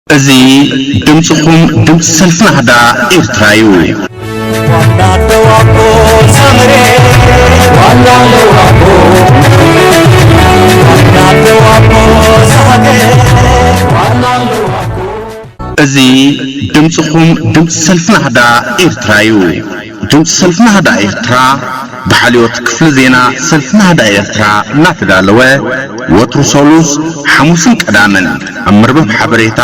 እዚ ድምፅኹም ድምፂ ሰልፊ ናህዳ ኤርትራ እዩ። ዋና ደዋቦ ሰመሬ፣ ዋና ደዋቦ፣ ዋና ደዋቦ ሰሃቴ፣ ዋና ደዋቦ። እዚ ድምፅኹም ድምፂ ሰልፊ ናህዳ ኤርትራ እዩ። ድምፂ ሰልፊ ናህዳ ኤርትራ ብሓልዮት ክፍሊ ዜና ሰልፊ ናህዳ ኤርትራ እናተዳለወ ወትሩ ሰሉስ፣ ሓሙስን ቀዳምን ኣብ መርበብ ሓበሬታ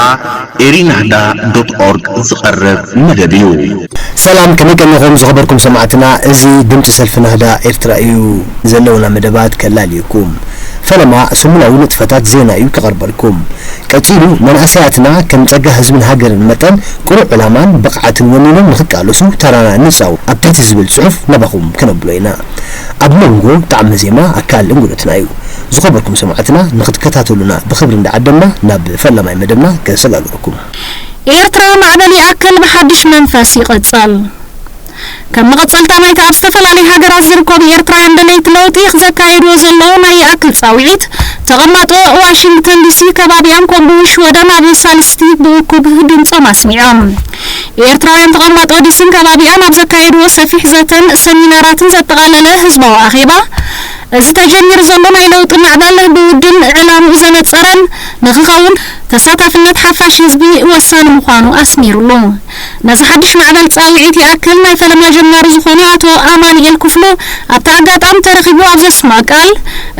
ኤሪናህዳ ዶት ኦርግ ዝቐርብ መደብ እዩ። ሰላም፣ ከመይ ቀኒኹም ዝኸበርኩም ሰማዕትና? እዚ ድምፂ ሰልፊ ናህዳ ኤርትራ እዩ። ዘለውና መደባት ከላልየኩም። ፈለማ ሰሙናዊ ንጥፈታት ዜና እዩ ክቐርበልኩም። ቀጺሉ፣ መናእሰያትና ከም ጸጋ ህዝብን ሃገርን መጠን፣ ቅኑዕ ዕላማን ብቕዓትን ወኒኖም ንኽቃለሱ ተራና ንጻው ኣብ ትሕቲ ዝብል ጽሑፍ ናባኹም ከነብሎ ኢና። ኣብ መንጎ ጣዕመ ዜማ ኣካል እንግዶትና እዩ። ዝኸበርኩም ሰማዕትና፣ ንኽትከታተሉና ብኽብሪ እንዳዓደምና፣ ናብ ፈላማይ መደብና ከሰጋግረኩም። ኤርትራ፣ ማዕበል ይኣክል፣ ብሓድሽ መንፈስ ይቕጸል። ከም መቐጸልታ ናይቲ ኣብ ዝተፈላለዩ ሃገራት ዝርከቡ ኤርትራውያን ደለይቲ ለውጢ ዘካየድዎ ዘለዉ ናይ ይኣክል ጻውዒት፣ ተቐማጦ ዋሽንግተን ዲሲ ከባቢኣን ከምኡ'ውን ሽወደን ኣብ ሳልስቲ ብእኩብ ድምጾም ኣስሚዖም። ኤርትራውያን ተቐማጦ ዲሲን ከባቢኣን ኣብ ዘካየድዎ ሰፊሕ ዘተን ሰሚናራትን ዘጠቓለለ ህዝባዊ ኣኼባ፣ እዚ ተጀሚሩ ዘሎ ናይ ለውጢ ማዕበል ብውድን ዕላምኡ ዘነጸረን ንኽኸውን ተሳታፍነት ሓፋሽ ህዝቢ ወሳኒ ምዃኑ ኣስሚሩሉ። ነዚ ሓድሽ ማዕበል ጻውዒት ይኣክል ናይ ፈለማ ጀማሪ ዝኾነ ኣቶ ኣማኑኤል ክፍሉ ኣብቲ ኣጋጣሚ ተረኺቡ ኣብ ዘስምዖ ቃል፣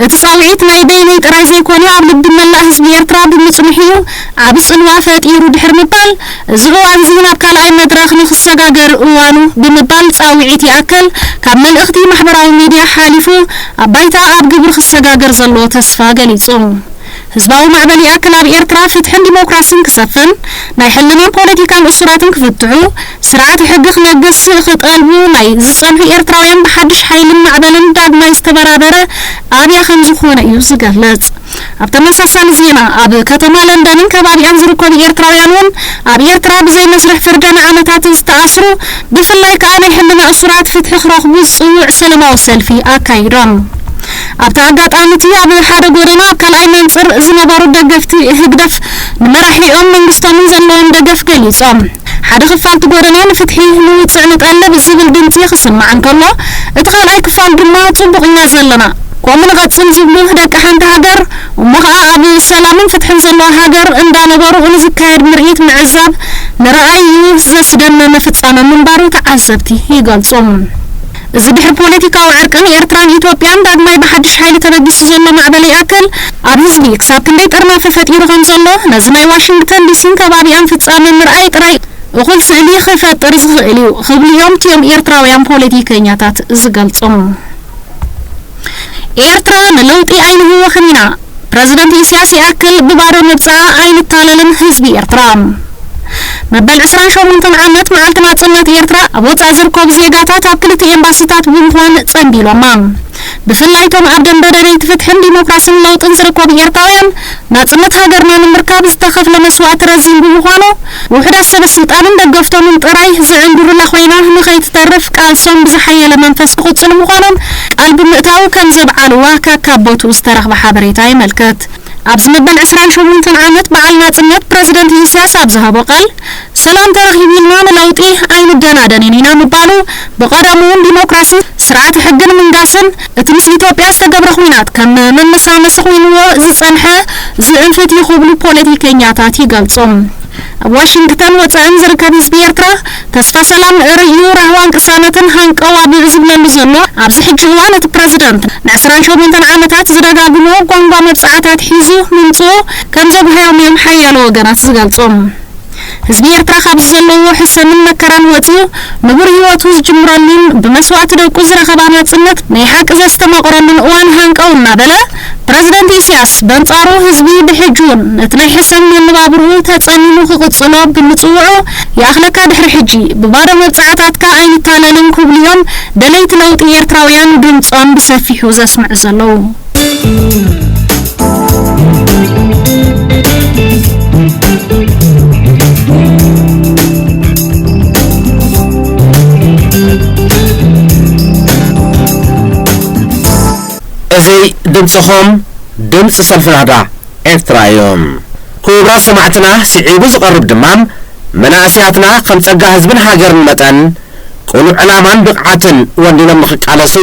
እቲ ጻውዒት ናይ በይነይ ጥራይ ዘይኮነ ኣብ ልቢ መላእ ህዝቢ ኤርትራ ብምጽንሑ ዓቢ ጽልዋ ፈጢሩ ድሕሪ ምባል፣ እዚ እዋን እዚ ናብ ካልኣይ መድረኽ ንኽሰጋገር እዋኑ ብምባል ጻውዒት ይኣክል ካብ መልእኽቲ ማሕበራዊ ሚድያ ሓሊፉ ኣብ ባይታ ኣብ ግብሪ ክሰጋገር ዘለዎ ተስፋ ገሊጹ። ህዝባዊ ማዕበል ይኣክል ኣብ ኤርትራ ፍትሕን ዲሞክራሲን ክሰፍን፣ ናይ ሕልናን ፖለቲካን እሱራትን ክፍትሑ፣ ስርዓት ሕጊ ክነግስ ክጠልቡ ናይ ዝጸንሑ ኤርትራውያን ብሓድሽ ሓይልን ማዕበልን ዳግማይ ዝተበራበረ ኣብያ ከም ዝኾነ እዩ ዝገልጽ። ኣብ ተመሳሳሊ ዜና፣ ኣብ ከተማ ለንደንን ከባቢኣን ዝርከቡ ኤርትራውያን እውን ኣብ ኤርትራ ብዘይ መስርሕ ፍርዲ ንዓመታት ዝተኣስሩ፣ ብፍላይ ከኣ ናይ ሕልና እሱራት ፍትሒ ክረኽቡ ዝጽውዕ ሰለማዊ ሰልፊ ኣካይዶም። ኣብቲ ኣጋጣሚ እቲ ኣብ ሓደ ጎደና ኣብ ካልኣይ መንጽር ዝነበሩ ደገፍቲ ህግደፍ ንመራሒኦም መንግስቶምን ዘለዎም ደገፍ ገሊጾም። ሓደ ክፋል እቲ ጎደና "ንፍትሒ ንውጽዕ ንጠልብ" ዝብል ድምጺ ክስማዕ እንከሎ፣ እቲ ካልኣይ ክፋል ድማ "ጽቡቕ ኢና ዘለና፣ ከምኡ ንቐጽል" ዝብሉ ደቂ ሓንቲ ሃገር፣ እሞ ኸኣ ኣብ ሰላምን ፍትሕን ዘለዋ ሃገር እንዳነበሩ ንዝካየድ ምርኢት ምዕዛብ ንረኣይ እዩ ዘስደመመ ፍጻመ ምንባሩ ተዓዘብቲ ይገልጹ። እዚ ድሕሪ ፖለቲካዊ ዕርቅን ኤርትራን ኢትዮጵያን ዳግማይ ብሓድሽ ሓይሊ ተበጊሱ ዘሎ ማዕበል ይኣክል ኣብ ህዝቢ ክሳብ ክንደይ ጥርናፈ ፈጢሩ ከም ዘሎ ነዚ ናይ ዋሽንግተን ዲሲን ከባቢኣን ፍጻመ ምርኣይ ጥራይ እኹል ስእሊ ክፈጥር ዝኽእል እዩ ክብሉ እዮም እቲኦም ኤርትራውያን ፖለቲከኛታት ዝገልጹ። ኤርትራ ንለውጢ ኣይንህወኽን ኢና። ፕረዚደንት ኢሳያስ ይኣክል ብባዶ መብጽዓ ኣይንታለልን ህዝቢ ኤርትራ። መበል ዕስራን ሸሞንተን ዓመት መዓልቲ ናጽነት ኤርትራ ኣብ ወጻኢ ዝርከቡ ዜጋታት ኣብ ክልተ ኤምባሲታት ብምዃን ጸንቢሎማ። ብፍላይ እቶም ኣብ ደንበ ደለይቲ ፍትሕን ዲሞክራስን ለውጥን ዝርከቡ ኤርትራውያን ናጽነት ሃገርና ንምርካብ ዝተኸፍለ መስዋእቲ ረዚን ብምዃኑ፣ ውሑዳት ሰበ ስልጣንን ደገፍቶምን ጥራይ ዝዕንድሩላ ኮይና ንኸይትተርፍ ቃልሶም ብዝሓየለ መንፈስ ክቕጽሉ ምዃኖም ቃል ብምእታው ከም ዘብዓልዋ ካካቦቱ ዝተረኽበ ሓበሬታ የመልክት። ኣብዚ መበል ዕስራን ሸሞንተን ዓመት በዓል ናጽነት ፕረዚደንት ኢሳያስ ኣብ ዝሃቦ ቃል፣ "ሰላም ተረኺቡ ኢልና ንለውጢ ኣይንደናደንን ኢና" ምባሉ ብቐደሙ እውን ዲሞክራስን ስርዓት ሕግን ምንጋስን እቲ ምስ ኢትዮጵያ ዝተገብረ ኲናት ከም መመሳመሲ ኮይንዎ ዝጸንሐ ዝእንፍት እዩ ክብሉ ፖለቲከኛታት ይገልጹ። ኣብ ዋሽንግተን ወጻእን ዝርከብ ህዝቢ ኤርትራ ተስፋ ሰላም ርእዩ ራህዋን ቅሳነትን ሃንቀው ኣቢዑ ዝብለሉ ዘሎ ኣብዚ ሕጂ እዋን እቲ ፕረዚደንት ንዕስራን ሸሞንተን ዓመታት ዝደጋግሞ ጓንጓ መብጽዓታት ሒዙ ምምጽኡ ከም ዘጉሃዮም እዮም ሓያሎ ወገናት ዝገልጹ። ህዝቢ ኤርትራ ካብዚ ዘለዎ ሕሰምን መከራን ወጺኡ ንቡር ህይወቱ ዝጅምረሉን ብመስዋእቲ ደቁ ዝረኸባ ናጽነት ናይ ሓቂ ዘስተማቕረሉን እዋን ሃንቀው እናበለ፣ ፕረዚደንት ኢሳያስ በንጻሩ ህዝቢ ብሕጂ እውን ነቲ ናይ ሕሰም መነባብርኡ ተጸሚሙ ክቕጽሎ ብምጽውዑ፣ ይኣኽለካ ድሕሪ ሕጂ ብባዶ መብጽዓታትካ ኣይንታለልን ክብሉ እዮም ደለይቲ ለውጢ ኤርትራውያን ድምጾም ብሰፊሑ ዘስምዑ ዘለዉ። እዚ ድምጽኹም ድምጺ ሰልፊ ናህዳ ኤርትራ እዩ። ክቡራት ሰማዕትና፣ ስዒቡ ዝቐርብ ድማ መናእሰያትና ከም ጸጋ ህዝብን ሃገርን መጠን ቅኑዕ ዕላማን ብቕዓትን ወኒኖም ንኽቃለሱ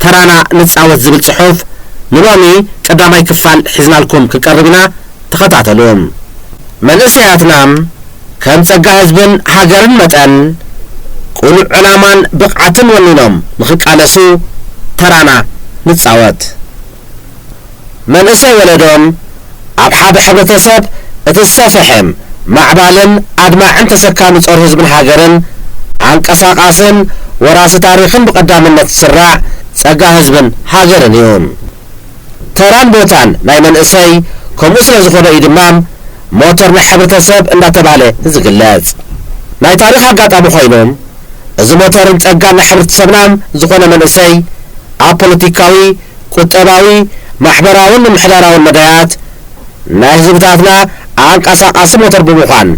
ተራና ንጻወት ዝብል ጽሑፍ ንሎሚ ቀዳማይ ክፋል ሒዝናልኩም ክቀርብ ኢና። ተኸታተሉ። መንእሰያትና ከም ጸጋ ህዝብን ሃገርን መጠን ቅኑዕ ዕላማን ብቕዓትን ወኒኖም ንኽቃለሱ ተራና ንጻወት። መንእሰይ ወለዶም ኣብ ሓደ ሕብረተሰብ እቲ ዝሰፍሐ ማዕባልን ኣድማዕን ተሰካሚ ጾር ህዝብን ሃገርን፣ ኣንቀሳቓስን ወራሲ ታሪኽን ብቐዳምነት ዝስራዕ ጸጋ ህዝብን ሃገርን እዩ። ተራን ቦታን ናይ መንእሰይ ከምኡ ስለ ዝኾነ እዩ ድማ ሞተር ናይ ሕብረተሰብ እንዳተባለ ዝግለጽ። ናይ ታሪኽ ኣጋጣሚ ኮይኑ፣ እዚ ሞተርን ጸጋን ናይ ሕብረተሰብና ዝኾነ መንእሰይ ኣብ ፖለቲካዊ፣ ቁጠባዊ፣ ማሕበራውን ምምሕዳራውን መዳያት ናይ ህዝብታትና ኣንቀሳቓሲ ሞተር ብምዃን፣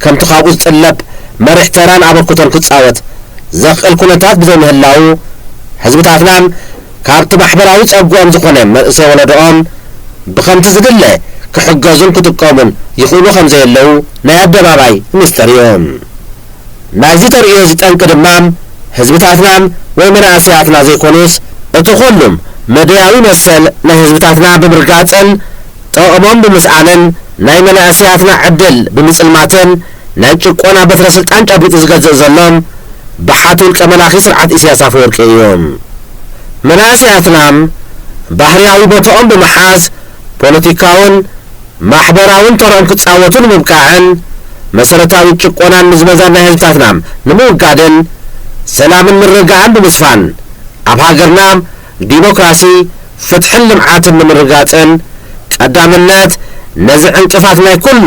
ከምቲ ካብኡ ዝጥለብ መሪሕ ተራን ኣበርክቶን ክጻወት ዘኽእል ኩነታት ብዘይምህላዉ፣ ህዝብታትናን ካብቲ ማሕበራዊ ጸግኦም ዝኾነ መንእሰይ ወለዶኦም ብኸምቲ ዝድለ ክሕገዙን ክጥቀሙን ይኽእሉ ከም ዘየለዉ ናይ ኣደባባይ ሚስጥር እዩ። ናይዚ ተርእዮ እዚ ጠንቂ ድማ ህዝብታትናን ወይ መናእሰያትና ዘይኮኑስ፣ እቲ ኩሉም መደያዊ መሰል ናይ ህዝብታትና ብምርጋጽን ጠቕሞም ብምስኣንን ናይ መናእሰያትና ዕድል ብምጽልማትን ናይ ጭቆና በትረ ስልጣን ጨቢጡ ዝገዝእ ዘሎ ብሓቲ ውልቀ መላኺ ስርዓት ኢሳያስ ኣፈወርቂ እዩ። መናእሰያትና ባህርያዊ ቦታኦም ብምሓዝ ፖለቲካውን ማሕበራውን ተራኦም ክጻወቱ ንምብቃዕን መሰረታዊ ጭቆናን ምዝመዛን ናይ ህዝብታትና ንምውጋድን ሰላምን ምርግጋእን ብምስፋን ኣብ ሃገርና ዲሞክራሲ፣ ፍትሕን ልምዓትን ንምርጋጽን ቀዳምነት ነዚ ዕንቅፋት ናይ ኩሉ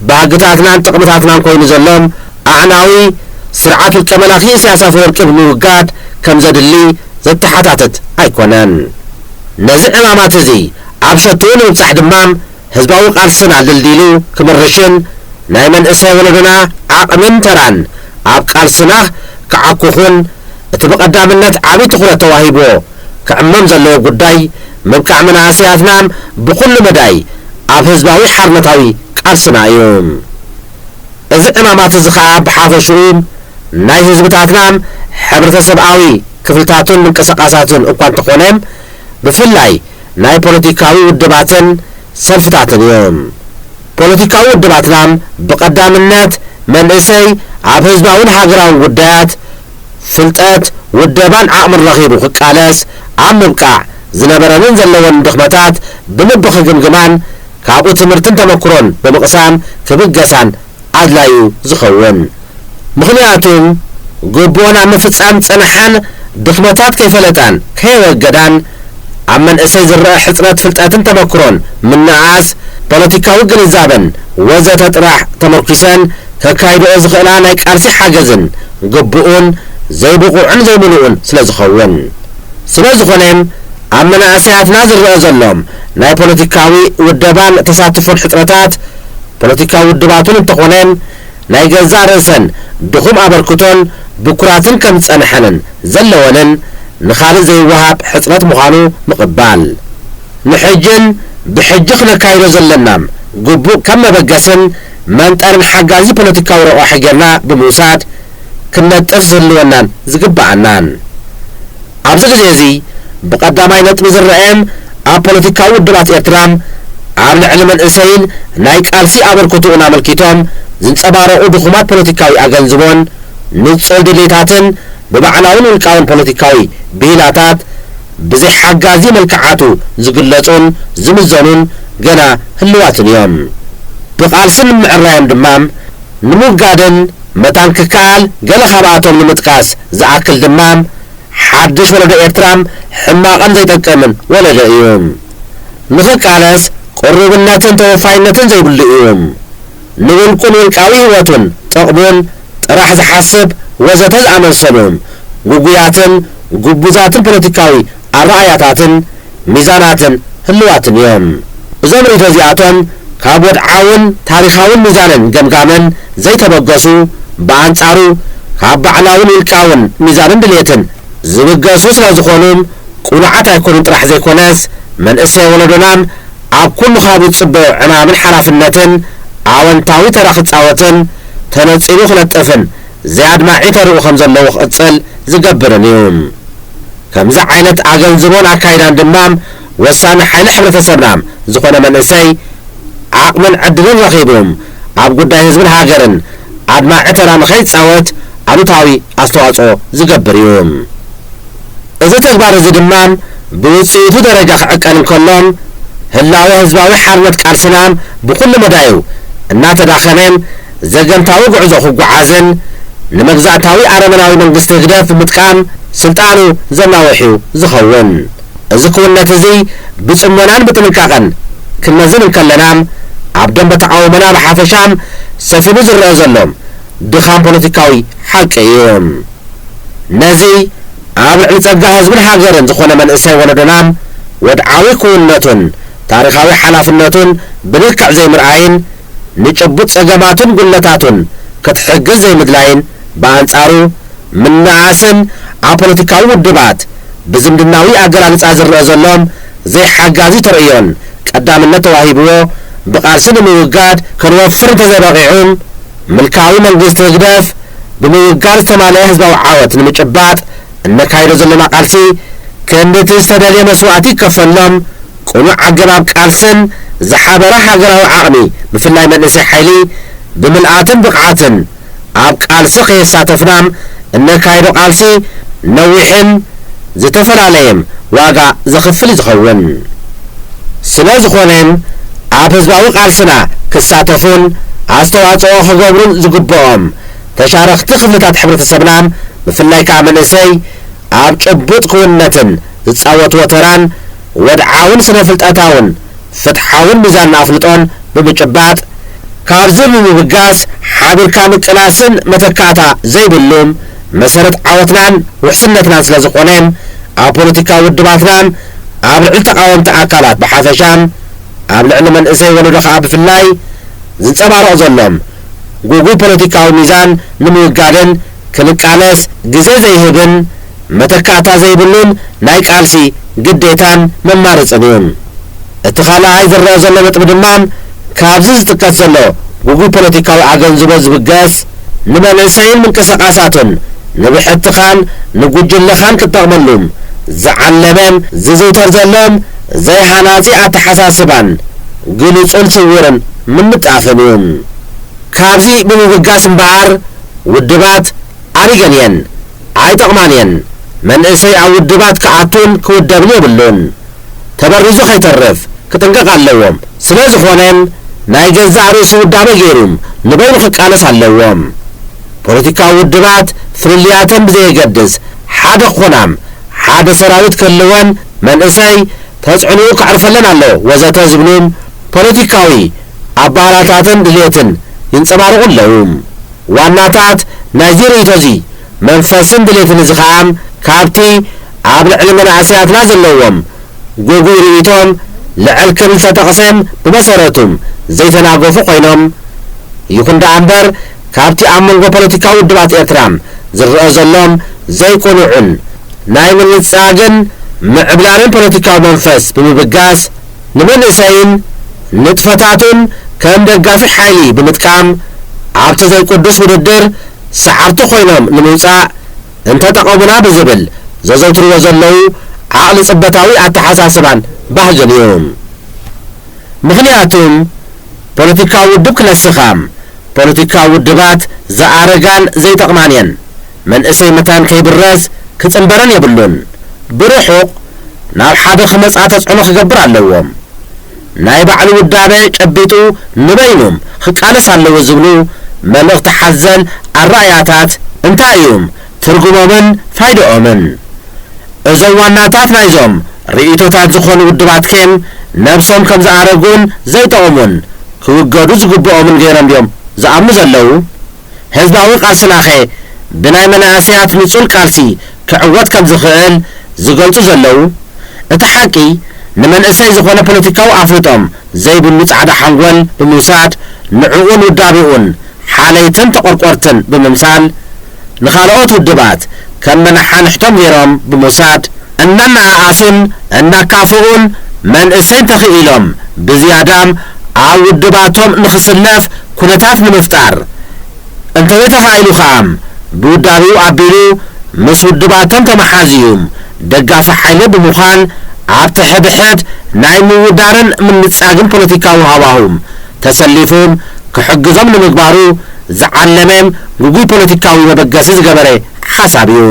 ባህግታትናን ጥቕምታትናን ኮይኑ ዘሎ ኣዕናዊ ስርዓት ውልቀ መላኺ ኢሳያስ ኣፈወርቂ ብምውጋድ ከም ዘድሊ ዘተሓታትት ኣይኮነን። ነዚ ዕማማት እዚ ኣብ ሸትኡ ንምብጻሕ ድማ ህዝባዊ ቃልስና ድልዲሉ ክምርሽን ናይ መንእሰይ ወለዶና ዓቕምን ተራን ኣብ ቃልስና ክዓኩኹን እቲ ብቐዳምነት ዓቢ ትኹረት ተዋሂብዎ ክዕመም ዘለዎ ጉዳይ ምብቃዕ መናእሰያትና ብኹሉ መዳይ ኣብ ህዝባዊ ሓርነታዊ ቃልስና እዩ። እዚ ዕማማት እዚ ኸኣ ብሓፈሽኡ ናይ ህዝብታትና ሕብረተሰብኣዊ ክፍልታቱን ምንቅስቓሳቱን እኳ እንተኾነ፣ ብፍላይ ናይ ፖለቲካዊ ውድባትን ሰልፍታትን እዩ። ፖለቲካዊ ውድባትና ብቐዳምነት መንእሰይ ኣብ ህዝባውን ሃገራውን ጉዳያት ፍልጠት፣ ውደባን ዓቕምን ረኺቡ ክቃለስ ኣብ ምብቃዕ ዝነበረንን ዘለወንን ድኽመታት ብምብኽግምግማን ካብኡ ትምህርትን ተመክሮን ብምቕሳም ክብገሳን ኣድላዩ ዝኸውን። ምኽንያቱ፣ ግቡኦን ኣብ ምፍጻም ዝጸንሓን ድኽመታት ከይፈለጣን ከየወገዳን፣ ኣብ መንእሰይ ዝረኣ ሕጽረት ፍልጠትን ተመክሮን ምንኣስ፣ ፖለቲካዊ ግንዛበን ወዘተ ጥራሕ ተመርኲሰን ከካይድኦ ዝኽእላ ናይ ቃልሲ ሓገዝን ግቡኡን ዘይብቑዕን ዘይምሉእን ስለ ዝኸውን። ስለ ዝኾነ፣ ኣብ መናእሰያትና ዝረኣ ዘሎ ናይ ፖለቲካዊ ውደባን ተሳትፎን ሕጽረታት፣ ፖለቲካዊ ውድባቱን እንተኾነ ናይ ገዛእ ርእሰን ድኹም ኣበርክቶን ብኩራትን ከም ዝጸንሐንን ዘለወንን ንኻልእ ዘይወሃብ ሕጽረት ምዃኑ ምቕባል። ንሕጅን ብሕጂ ክነካይዶ ዘለና ግቡእ ከም መበገስን መንጠርን ሓጋዚ ፖለቲካዊ ረቋሒ ጌርና ብምውሳድ ክንነጥፍ ዝህልወናን ዝግብኣናን። ኣብዚ ግዜ እዚ ብቐዳማይ ነጥቢ ዝረኣየን ኣብ ፖለቲካዊ ውድባት ኤርትራ ኣብ ልዕሊ መንእሰይን ናይ ቃልሲ ኣበርክቶኡን ኣመልኪቶም ዝንጸባረቑ ድኹማት ፖለቲካዊ ኣገንዝቦን ንጹር ድሌታትን ብባዕላውን ውልቃውን ፖለቲካዊ ብሂላታት ብዘይ ሓጋዚ መልክዓቱ ዝግለጹን ዝምዘኑን ገና ህልዋትን እዮም። ብቓልሲ ንምዕራዮም ድማ ንምውጋድን መታን ክከኣል ገለ ካብኣቶም ንምጥቃስ ዝኣክል ድማ ሓድሽ ወለዶ ኤርትራ ሕማቕን ዘይጠቅምን ወለዶ እዩ። ንኽቃለስ ቅሩብነትን ተወፋይነትን ዘይብሉ እዩ። ንውልቁን ውልቃዊ ህይወቱን ጥቕሙን ጥራሕ ዝሓስብ ወዘተ ዝኣመሰሉ ግጉያትን ግቡዛትን ፖለቲካዊ ኣረኣእያታትን ሚዛናትን ህልዋትን እዮም። እዞም ርእይቶ እዚኣቶም ካብ ወድዓውን ታሪኻውን ሚዛንን ገምጋምን ዘይተበገሱ፣ ብኣንጻሩ ካብ ባዕላውን ውልቃውን ሚዛንን ድሌትን ዝብገሱ ስለ ዝኾኑ፣ ቅኑዓት ኣይኮኑን ጥራሕ ዘይኮነስ፣ መንእሰይ ወለዶና ኣብ ኩሉ ካብ ዝጽበዮ ዕማምን ሓላፍነትን ኣወንታዊ ተራ ክጻወትን ተነጺሉ ክነጥፍን ዘያድማዒ ተርኡ ከም ዘለዎ ክቕጽል ዝገብርን እዩ። ከምዚ ዓይነት ኣገንዝቦን ኣካይዳን ድማ ወሳኒ ሓይሊ ሕብረተሰብና ዝኾነ መንእሰይ ዓቕምን ዕድልን ረኺቡ ኣብ ጉዳይ ህዝብን ሃገርን ኣድማዒ ተራ ንኸይጻወት ኣሉታዊ ኣስተዋጽኦ ዝገብር እዩ። እዚ ተግባር እዚ ድማ ብውጽኢቱ ደረጃ ክዕቀን እንከሎ ህላወ ህዝባዊ ሓርነት ቃልስና ብኹሉ መዳዩ እናተዳኸመ ዘገምታዊ ጉዕዞ ክጓዓዝን ንመግዛእታዊ ኣረመናዊ መንግስቲ ህግደፍ ብምጥቃም ስልጣኑ ዘናውሕ እዩ ዝኸውን። እዚ ክውነት እዚ ብጽሞናን ብጥንቃቐን ክንመዝን እንከለና ኣብ ደንበ ተቓውሞና ብሓፈሻ ሰፊኑ ዝረአ ዘሎ ድኻም ፖለቲካዊ ሓቂ እዩ። ነዚ ኣብ ልዕሊ ጸጋ ህዝብን ሃገርን ዝኾነ መንእሰይ ወለዶና ወድዓዊ ክውንነቱን ታሪኻዊ ሓላፍነቱን ብልክዕ ዘይምርኣይን ንጭቡጥ ጸገማቱን ጉድለታቱን ክትሕግዝ ዘይምድላይን ብኣንጻሩ ምንኣስን ኣብ ፖለቲካዊ ውድባት ብዝምድናዊ ኣገላልጻ ዝረአ ዘሎ ዘይሓጋዚ ተርእዮን ቀዳምነት ተዋሂብዎ ብቓልሲ ንምውጋድ ክንወፍር እንተዘይበቒዑ ምልካዊ መንግስቲ ህግደፍ ብምውጋድ ዝተማልአ ህዝባዊ ዓወት ንምጭባጥ እነካይዶ ዘለና ቃልሲ ክንድቲ ዝተደልየ መስዋእቲ ይከፈሎም ቅኑዕ ኣገባብ ቃልስን ዝሓበረ ሃገራዊ ዓቕሚ ብፍላይ መንእሰይ ሓይሊ ብምልኣትን ብቕዓትን ኣብ ቃልሲ ከየሳተፍና እነካይዶ ቃልሲ ነዊሕን ዝተፈላለየም ዋጋ ዘኽፍል እዩ ዝኸውን። ስለ ዝኾነ ኣብ ህዝባዊ ቃልስና ክሳተፉን ኣስተዋፅኦ ክገብሩን ዝግብኦም ተሻረኽቲ ክፍልታት ሕብረተሰብና ብፍላይ ከዓ መንእሰይ ኣብ ጭቡጥ ክውንነትን ዝፃወትዎ ተራን ወድዓውን ስነ ፍልጠታውን ፍትሓውን ሚዛን ኣፍልጦን ብምጭባጥ ካብዚ ብምብጋስ ሓቢርካ ምቅላስን መተካእታ ዘይብሉ መሰረት ዓወትናን ውሕስነትናን ስለ ዝኾነ ኣብ ፖለቲካዊ ውድባትና ኣብ ልዕሊ ተቓወምቲ ኣካላት ብሓፈሻ ኣብ ልዕሊ መንእሰይ ወለዶ ከዓ ብፍላይ ዝንፀባረቕ ዘሎ ጉጉይ ፖለቲካዊ ሚዛን ንምውጋድን ክንቃለስ ግዜ ዘይህብን መተካእታ ዘይብሉን ናይ ቃልሲ ግዴታን መማረፅን እዩ። እቲ ካልኣይ ዝረአ ዘሎ ነጥቢ ድማ ካብዚ ዝጥቀስ ዘሎ ጉጉይ ፖለቲካዊ ኣገንዝቦ ዝብገስ ንመንእሰይን ምንቅስቓሳቱን ንብሕትኻን ንጉጅለኻን ክጠቕመሉ ዝዓለመ ዝዝውተር ዘሎ ዘይሃናፂ ኣተሓሳስባን ግሉፅን ስውርን ምንጣፍን እዩ። ካብዚ ብምብጋስ እምበኣር ውድባት ኣሪገን እየን፣ ኣይጠቕማን እየን። መንእሰይ ኣብ ውድባት ክኣቱን ክውደብን የብሉን። ተበሪዙ ከይተርፍ ክጥንቀቕ ኣለዎም። ስለ ዝኾነ ናይ ገዛእ ርእሱ ውዳበ ገይሩ ንበይኑ ክቃለስ ኣለዎም። ፖለቲካዊ ውድባት ፍልልያተን ብዘየገድስ ሓደ ክኾናም ሓደ ሰራዊት ክህልወን መንእሰይ ተፅዕንኡ ከዕርፈለን ኣለዎ ወዘተ ዝብሉ ፖለቲካዊ ኣባራታትን ድሌትን ይንፀባረቑ ኣለዉ። ዋናታት ናይዚ ርእይቶ እዚ መንፈስን ድሌትን እዚ ኸኣ ካብቲ ኣብ ልዕሊ መናእሰያትና ዘለዎም ጉጉይ ርእይቶ ልዕል ክብል ዝተጠቕሰ ብመሰረቱ ዘይተናገፉ ኮይኖም ይኹን ደኣ እምበር ካብቲ ኣብ መንጎ ፖለቲካዊ ውድባት ኤርትራ ዝረአ ዘሎ ዘይቅኑዕን ናይ ምንጻግን ምዕብላልን ፖለቲካዊ መንፈስ ብምብጋስ ንመንእሰይን ንጥፈታቱን ከም ደጋፊ ሓይሊ ብምጥቃም ኣብቲ ዘይቅዱስ ውድድር ሰዓርቲ ኮይኖም ንምውጻእ እንተጠቐሙና ብዝብል ዘዘውትርዎ ዘለዉ ዓቕሊ ጽበታዊ ኣተሓሳስባን ባህግን እዩ። ምኽንያቱ ፖለቲካዊ ውድብ ክነስኻ ፖለቲካዊ ውድባት ዝኣረጋን ዘይጠቕማን እየን። መንእሰይ መታን ከይብረዝ ክጽንበረን የብሉን። ብርሑቕ ናብ ሓደ ክመጽኣ ተጽዕኖ ክገብር ኣለዎ። ናይ ባዕሉ ውዳበ ጨቢጡ ንበይኑ ክቃለስ ኣለዎ ዝብሉ መልእኽቲ ሓዘል ኣረኣእያታት እንታይ እዮም ትርጉሞምን ፋይዳኦምን? እዞም ዋናታት ናይዞም ርእይቶታት ዝኾኑ ውድባትከ ነብሶም ከም ዝኣረጉን ዘይጠቕሙን ክውገዱ ዝግብኦምን ገይሮም ድዮም ዝኣምኑ ዘለዉ? ህዝባዊ ቃልስናኸ ብናይ መናእሰያት ንጹል ቃልሲ ክዕወት ከም ዝኽእል ዝገልጹ ዘለዉ? እቲ ሓቂ ንመንእሰይ ዝኾነ ፖለቲካዊ ኣፍልጦም ዘይብሉ ጻዕዳ ሓንጎል ብምውሳድ ንዕኡን ውዳቤኡን ሓለይትን ተቖርቆርትን ብምምሳል ንኻልኦት ውድባት ከም መናሓንሕቶም ገይሮም ብምውሳድ እናነኣኣሱን እናካፍኡን መንእሰይ እንተኽኢሎም ብዝያዳ ኣብ ውድባቶም ንኽስለፍ ኩነታት ንምፍጣር፣ እንተዘይተኻኢሉ ከኣ ብውዳቤኡ ኣቢሉ ምስ ውድባቶም ተመሓዝዩ ደጋፊ ሓይሊ ብምዃን ኣብቲ ሕድሕድ ናይ ምውዳርን ምንጻግን ፖለቲካዊ ሃዋሁ ተሰሊፉ ክሕግዞም ንምግባሩ ዝዓለመ ግጉይ ፖለቲካዊ መበገሲ ዝገበረ ሓሳብ እዩ።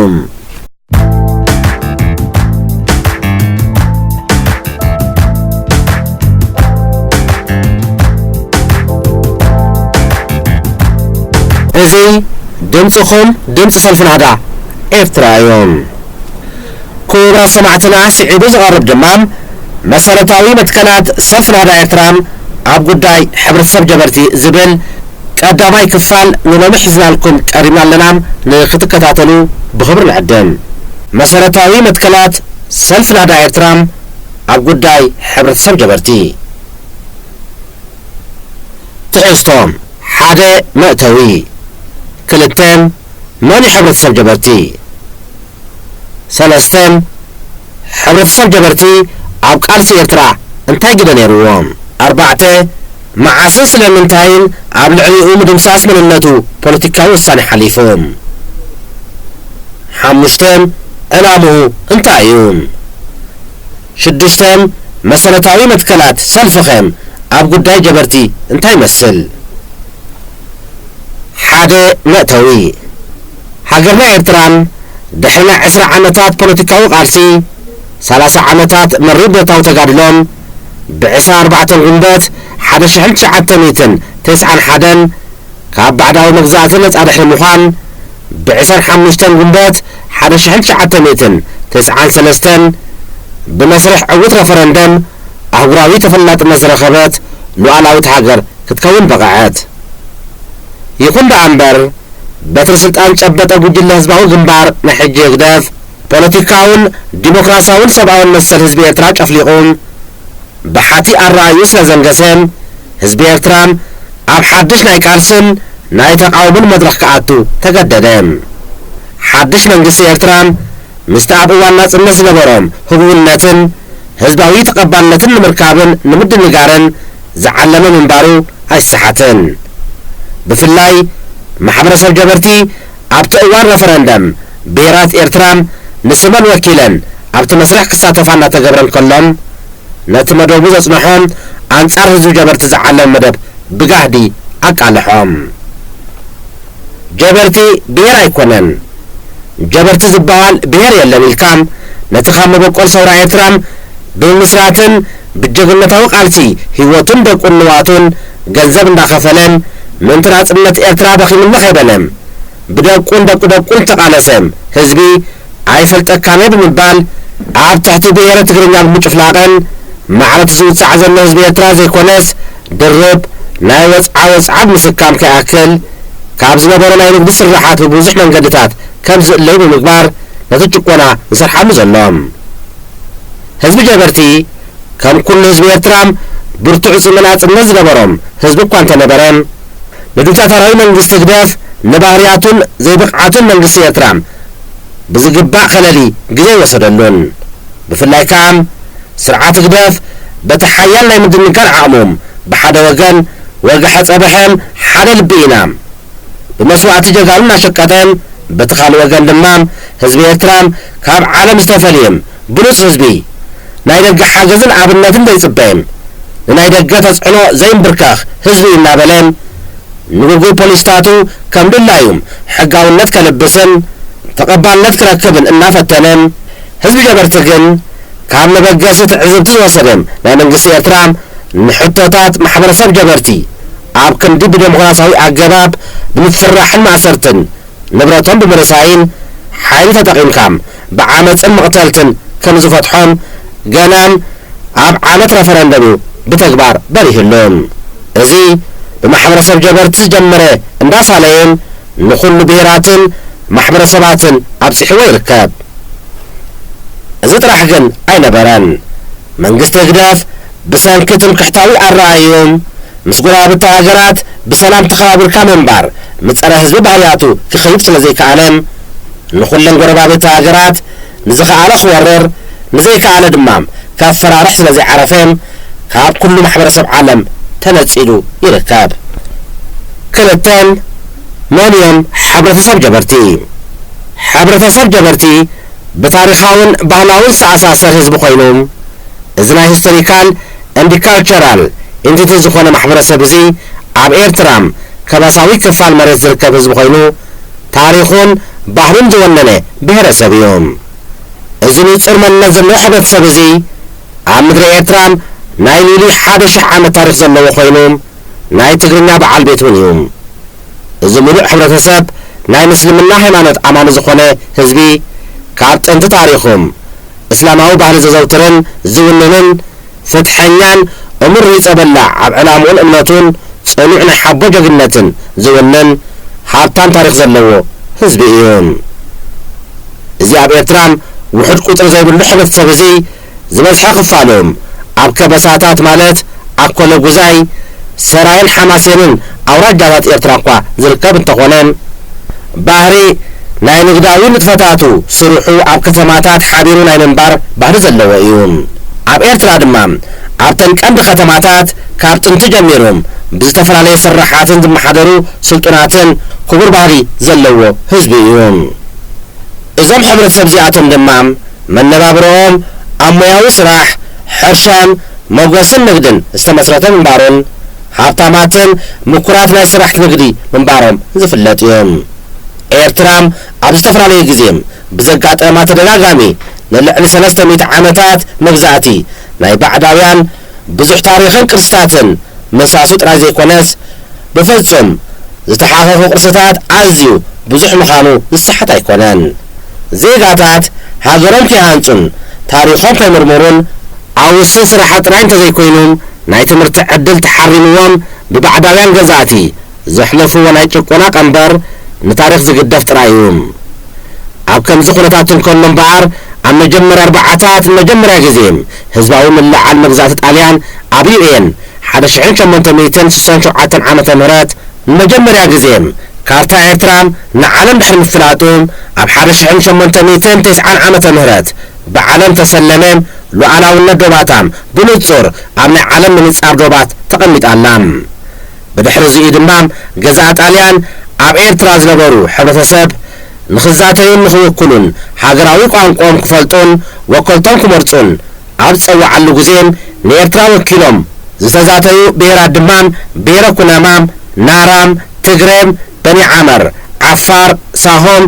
እዚ ድምፅኹም ድምፂ ሰልፊ ናህዳ ኤርትራ እዩ። ክቡራት ሰማዕትና፣ ስዒቡ ዝቐርብ ድማ መሰረታዊ መትከላት ሰልፊ ናህዳ ኤርትራ ኣብ ጉዳይ ሕብረተሰብ ጀበርቲ ዝብል ቀዳማይ ክፋል ንሎሚ ሒዝናልኩም ቀሪብና ኣለና። ንክትከታተሉ ብኽብሪ ንዕድም። መሰረታዊ መትከላት ሰልፊ ናህዳ ኤርትራ ኣብ ጉዳይ ሕብረተሰብ ጀበርቲ። ትሕዝቶ፣ ሓደ፣ መእተዊ። ክልተ፣ መን እዩ ሕብረተሰብ ጀበርቲ? ሰለስተ፣ ሕብረተሰብ ጀበርቲ ኣብ ቃልሲ ኤርትራ እንታይ ግደ ነይርዎ? ኣርባዕተ፣ መዓስን ስለምንታይን ኣብ ልዕሊኡ ምድምሳስ መንነቱ ፖለቲካዊ ውሳኔ ሓሊፉ? ሓሙሽተ፣ ዕላምኡ እንታይ እዩ? ሽዱሽተ፣ መሰረታዊ መትከላት ሰልፍኸ ኣብ ጉዳይ ጀበርቲ እንታይ ይመስል? ሓደ፣ መእተዊ። ሃገርና ኤርትራ ድሕሪ ናይ ዕስራ ዓመታት ፖለቲካዊ ቃልሲ፣ ሰላሳ ዓመታት መሪር ብረታዊ ተጋድሎ፣ ብዕስራን ኣርባዕተን ጉንበት ሓደ ሽሕን ትሽዓተ ሚእትን ተስዓን ሓደን ካብ ባዕዳዊ መግዛእቲ ነጻ ድሕሪ ምዃን፣ ብዕስራን ሓሙሽተን ጉንበት ሓደ ሽሕን ትሽዓተ ሚእትን ተስዓን ሰለስተን ብመስርሕ ዕዉት ረፈረንደም ኣህጉራዊ ተፈላጥነት ዝረኸበት ሉዓላዊት ሃገር ክትከውን በቐዐት። ይኹን ደኣ እምበር፣ በትሪ ስልጣን ዝጨበጠ ጉጅለ ህዝባዊ ግንባር፣ ናይ ሕጂ ህግደፍ፣ ፖለቲካውን ዲሞክራሲያውን ሰብኣውን መሰል ህዝቢ ኤርትራ ጨፍሊቑ፣ ብሓቲ ኣረኣእዩ ስለ ዘንገሰ፣ ህዝቢ ኤርትራ ኣብ ሓድሽ ናይ ቃልስን ናይ ተቓውሞን መድረኽ ክኣቱ ተገደደ። ሓድሽ መንግስቲ ኤርትራ፣ ምስቲ ኣብ እዋን ናጽነት ዝነበሮ ህቡብነትን ህዝባዊ ተቐባልነትን ንምርካብን ንምድንጋርን ዝዓለመ ምንባሩ ኣይሰሓትን። ብፍላይ ማሕበረሰብ ጀበርቲ ኣብቲ እዋን ረፈረንደም ብሄራት ኤርትራ ንስመን ወኪለን ኣብቲ መስርሕ ክሳተፋ እናተገብረ እንከሎ፣ ነቲ መደቡ ዘጽንሖ ኣንጻር ህዝቢ ጀበርቲ ዝዓለመ መደብ ብጋህዲ ኣቃልሖ። ጀበርቲ ብሄር ኣይኮነን፣ ጀበርቲ ዝበሃል ብሄር የለን ኢልካ ነቲ ካብ መበቆል ሰውራ ኤርትራ ብምምስራትን ብጀግንነታዊ ቃልሲ ህይወቱን ደቁን ንዋቱን ገንዘብ እንዳኸፈለ ምእንቲ ናጽነት ኤርትራ ደኺሙኒ ከይበለ ብደቁን ደቂ ደቁን ዝተቓለሰ ህዝቢ ኣይፈልጠካን እየ ብምባል ኣብ ትሕቲ ብሄረ ትግርኛ ብምጭፍላቕን ማዕረቲ ዝውጻዕ ዘሎ ህዝቢ ኤርትራ ዘይኮነስ ድርብ ናይ ወጽዓ ወጽዓ ብምስካም ከይኣክል ካብ ዝነበሮ ናይ ንግዲ ስርሓት ብብዙሕ መንገድታት ከም ዝእለዩ ብምግባር ነቲ ጭቆና ዝሰርሓሉ ዘሎ። ህዝቢ ጀበርቲ ከም ኩሉ ህዝቢ ኤርትራ ብርቱዕ ጽምኢ ናጽነት ዝነበሮም ህዝቢ እኳ እንተነበረ፣ ንዲክታቶራዊ መንግስቲ ህግደፍ ንባህርያቱን ዘይብቕዓቱን መንግስቲ ኤርትራ ብዝግባእ ከለሊ ግዜ ኣይወሰደሉን። ብፍላይ ከኣ ስርዓት ህግደፍ በቲ ሓያል ናይ ምድንጋር ዓቕሞም ብሓደ ወገን ወግሐ ጸብሐ ሓደ ልቢ ኢና ብመስዋእቲ ጀጋኑ እናሸቀጠ፣ በቲ ካልእ ወገን ድማ ህዝቢ ኤርትራ ካብ ዓለም ዝተፈልየ ብሉጽ ህዝቢ፣ ናይ ደገ ሓገዝን ኣብነትን ዘይጽበ፣ ንናይ ደገ ተጽዕኖ ዘይንብርከኽ ህዝቢ እዩ እናበለ፣ ንግጉይ ፖሊስታቱ ከም ድላዩ ሕጋውነት ከልብስን ተቐባልነት ክረክብን እናፈተነ፣ ህዝቢ ጀበርቲ ግን ካብ መበገሲ ትዕዝብቲ ዝወሰደ ናይ መንግስቲ ኤርትራ ንሕቶታት ማሕበረሰብ ጀበርቲ ኣብ ክንዲ ብደሞክራሲያዊ ኣገባብ ብምፍርራሕን ማእሰርትን ንብረቶም ብምርሳይን ሓይሊ ተጠቒምካ ብዓመፅን መቕተልትን ከም ዝፈትሖም ገና ኣብ ዓመት ረፈረንደሙ ብተግባር በሪህሉ። እዚ ብማሕበረሰብ ጀበርቲ ዝጀመረ እንዳሳለየ ንኹሉ ብሄራትን ማሕበረሰባትን ኣብፂሕዎ ይርከብ። እዚ ጥራሕ ግን ኣይነበረን። መንግስቲ ህግደፍ ብሰንኪ ትምክሕታዊ ኣረኣእዩ ምስ ጎረባብቲ ሃገራት ብሰላም ተኸባቢርካ ምንባር ምስ ጸረ ህዝቢ ባህርያቱ ክኸይድ ስለ ዘይከኣለ፣ ንኹለን ጎረባብቲ ሃገራት ንዝኸኣሎ ክወርር፣ ንዘይከኣለ ድማ ካብ ፈራርሕ ስለ ዘይዓረፈ ካብ ኩሉ ማሕበረሰብ ዓለም ተነጺሉ ይርከብ። ክልተን መን እዮም ሕብረተሰብ ጀበርቲ? ሕብረተሰብ ጀበርቲ ብታሪኻውን ባህላውን ዝተኣሳሰር ህዝቢ ኮይኑ፣ እዚ ናይ ሂስቶሪካል ኤንድ ካልቸራል ኢንቲቲ ዝኾነ ማሕበረሰብ እዚ ኣብ ኤርትራ ከበሳዊ ክፋል መሬት ዝርከብ ህዝቢ ኮይኑ፣ ታሪኹን ባህሉን ዝወነነ ብሄረሰብ እዩ። እዚ ንጹር መንነት ዘለዎ ሕብረተሰብ እዚ ኣብ ምድሪ ኤርትራ ናይ ልዕሊ ሓደ ሽሕ ዓመት ታሪኽ ዘለዎ ኮይኑ፣ ናይ ትግርኛ በዓል ቤት እውን እዩ። እዚ ምሉእ ሕብረተሰብ ናይ ምስልምና ሃይማኖት ኣማኒ ዝኾነ ህዝቢ፣ ካብ ጥንቲ ታሪኹም እስላማዊ ባህሊ ዘዘውትርን ዝውንንን፣ ፍትሐኛን እሙን ርሂጸ በላዕ፣ ኣብ ዕላምኡን እምነቱን ጽኑዕ ናይ ሓቦ ጀግንነትን ዝውንን ሃብታም ታሪኽ ዘለዎ ህዝቢ እዩ። እዚ ኣብ ኤርትራ ውሑድ ቁጽሪ ዘይብሉ ሕብረተሰብ እዚ ዝበዝሐ ክፋሉ ኣብ ከበሳታት ማለት ኣኮለ ጉዛይ፣ ሰራየን ሓማሴንን ኣውራጃታት ኤርትራ እኳ ዝርከብ እንተኾነ፣ ባህሪ ናይ ንግዳዊ ንጥፈታቱ ስርሑ ኣብ ከተማታት ሓቢሩ ናይ ምንባር ባህሪ ዘለዎ እዩ። ኣብ ኤርትራ ድማ ኣብተን ቀንዲ ከተማታት ካብ ጥንቲ ጀሚሩ ብዝተፈላለየ ስራሓትን ዝመሓደሩ ስልጡናትን ክቡር ባህሊ ዘለዎ ህዝቢ እዩ። እዞም ሕብረተሰብ እዚኣቶም ድማ መነባብሮኦም ኣብ ሞያዊ ስራሕ፣ ሕርሻን መጓሰን ንግድን ዝተመስረተ ምንባሩን፣ ሃብታማትን ምኩራት ናይ ስራሕቲ ንግዲ ምንባሮም ዝፍለጥ እዩ። ኤርትራ ኣብ ዝተፈላለየ ግዜ ብዘጋጠማ ተደጋጋሚ ንልዕሊ ሰለስተ ሚእቲ ዓመታት መግዛእቲ ናይ ባዕዳውያን ብዙሕ ታሪኽን ቅርስታትን ምፍሳሱ ጥራይ ዘይኮነስ፣ ብፍጹም ዝተሓኸኹ ቅርስታት ኣዝዩ ብዙሕ ምዃኑ ዝሰሓት ኣይኮነን። ዜጋታት ሃገሮም ከይሃንጹን ታሪኾም ከይምርምሩን ኣብ ውሱን ስራሓት ጥራይ እንተዘይኮይኑ፣ ናይ ትምህርቲ ዕድል ተሓሪምዎም ብባዕዳውያን ገዛእቲ ዘሕለፍዎ ናይ ጭቆና ቀንበር ንታሪኽ ዝግደፍ ጥራይ እዩ። ኣብ ከምዚ ኩነታት እንከሎ እምበኣር፣ ኣብ መጀመርያ ኣርባዓታት ንመጀመርያ ግዜ ህዝባዊ ምልዕዓል መግዛእቲ ጣልያን ኣብ ዩ ኤን ሓደ ሽሕን ሸሞንተ ሚእትን ስሳን ሸውዓተን ዓመተ ምህረት ንመጀመርያ ግዜ ካርታ ኤርትራ ንዓለም ድሕሪ ምፍላጡ፣ ኣብ ሓደ ሽሕን ሸሞንተ ሚእትን ተስዓን ዓመተ ምህረት ብዓለም ተሰለመ። ሉዓላውነት ዶባታ ብንጹር ኣብ ናይ ዓለም ምንጻር ዶባት ተቐሚጣ ኣላ። ብድሕሪ እዚኡ ድማ ገዛእ ጣልያን ኣብ ኤርትራ ዝነበሩ ሕብረተሰብ ንኽዛተዩን ንኽውክሉን ሃገራዊ ቋንቋኦም ክፈልጡን ወከልቶም ክመርጹን ኣብ ዝጸውዓሉ ግዜ፣ ንኤርትራ ወኪሎም ዝተዛተዩ ብሄራት ድማ ብሄረ ኩናማ፣ ናራም፣ ትግሬ፣ በኒ ዓመር፣ ዓፋር፣ ሳሆም፣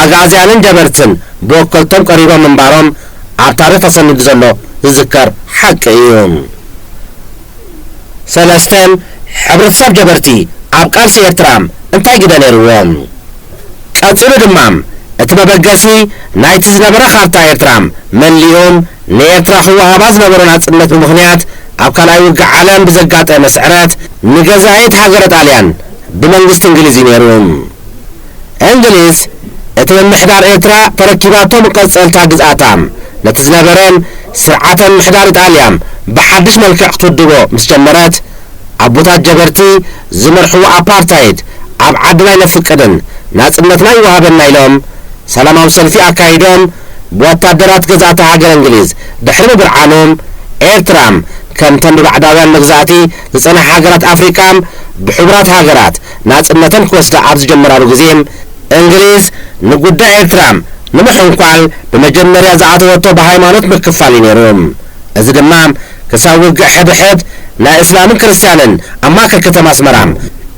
ኣግኣዝያንን ጀበርትን ብወከልቶም ቀሪቦም ምንባሮም ኣብ ታሪኽ ተሰኒዱ ዘሎ ዝዝከር ሓቂ እዩ። ሰለስተ፣ ሕብረተሰብ ጀበርቲ ኣብ ቃልሲ ኤርትራ እንታይ ግደ ነይርዎ? ቀጺሉ ድማ፣ እቲ መበገሲ ናይቲ ዝነበረ ካርታ ኤርትራ መሊኡ፣ ንኤርትራ ክወሃባ ዝነበሮ ናጽነት ብምኽንያት ኣብ ካልኣይ ውግእ ዓለም ብዘጋጠመ ስዕረት ንገዛኢት ሃገረ ጣልያን ብመንግስቲ እንግሊዝ እዩ ነይሩ። እንግሊዝ እቲ ምምሕዳር ኤርትራ ተረኪባቶ መቀጸልታ ግዝኣታ ነቲ ዝነበረ ስርዓተ ምምሕዳር ኢጣልያ ብሓድሽ መልክዕ ክትውድቦ ምስ ጀመረት፣ ኣቦታት ጀበርቲ ዝመርሕዎ ኣፓርታይድ ኣብ ዓድና ኣይነፍቅድን፣ ናጽነትና ይወሃበና ኢሎም ሰላማዊ ሰልፊ ኣካይዶም፣ ብወታደራት ገዛእቲ ሃገረ እንግሊዝ ድሕሪ ምብርዓኑ፣ ኤርትራ ከምተን ብባዕዳውያን መግዛእቲ ዝጸንሓ ሃገራት ኣፍሪቃ ብሕቡራት ሃገራት ናጽነተን ክወስዳ ኣብ ዝጀመራሉ ግዜ፣ እንግሊዝ ንጉዳይ ኤርትራ ንምሕንኳል ብመጀመርያ ዝኣተወቶ ብሃይማኖት ምክፋል እዩ ነይሩ። እዚ ድማ ክሳብ ውግእ ሕድሕድ ናይ እስላምን ክርስትያንን ኣብ ማእከል ከተማ ኣስመራ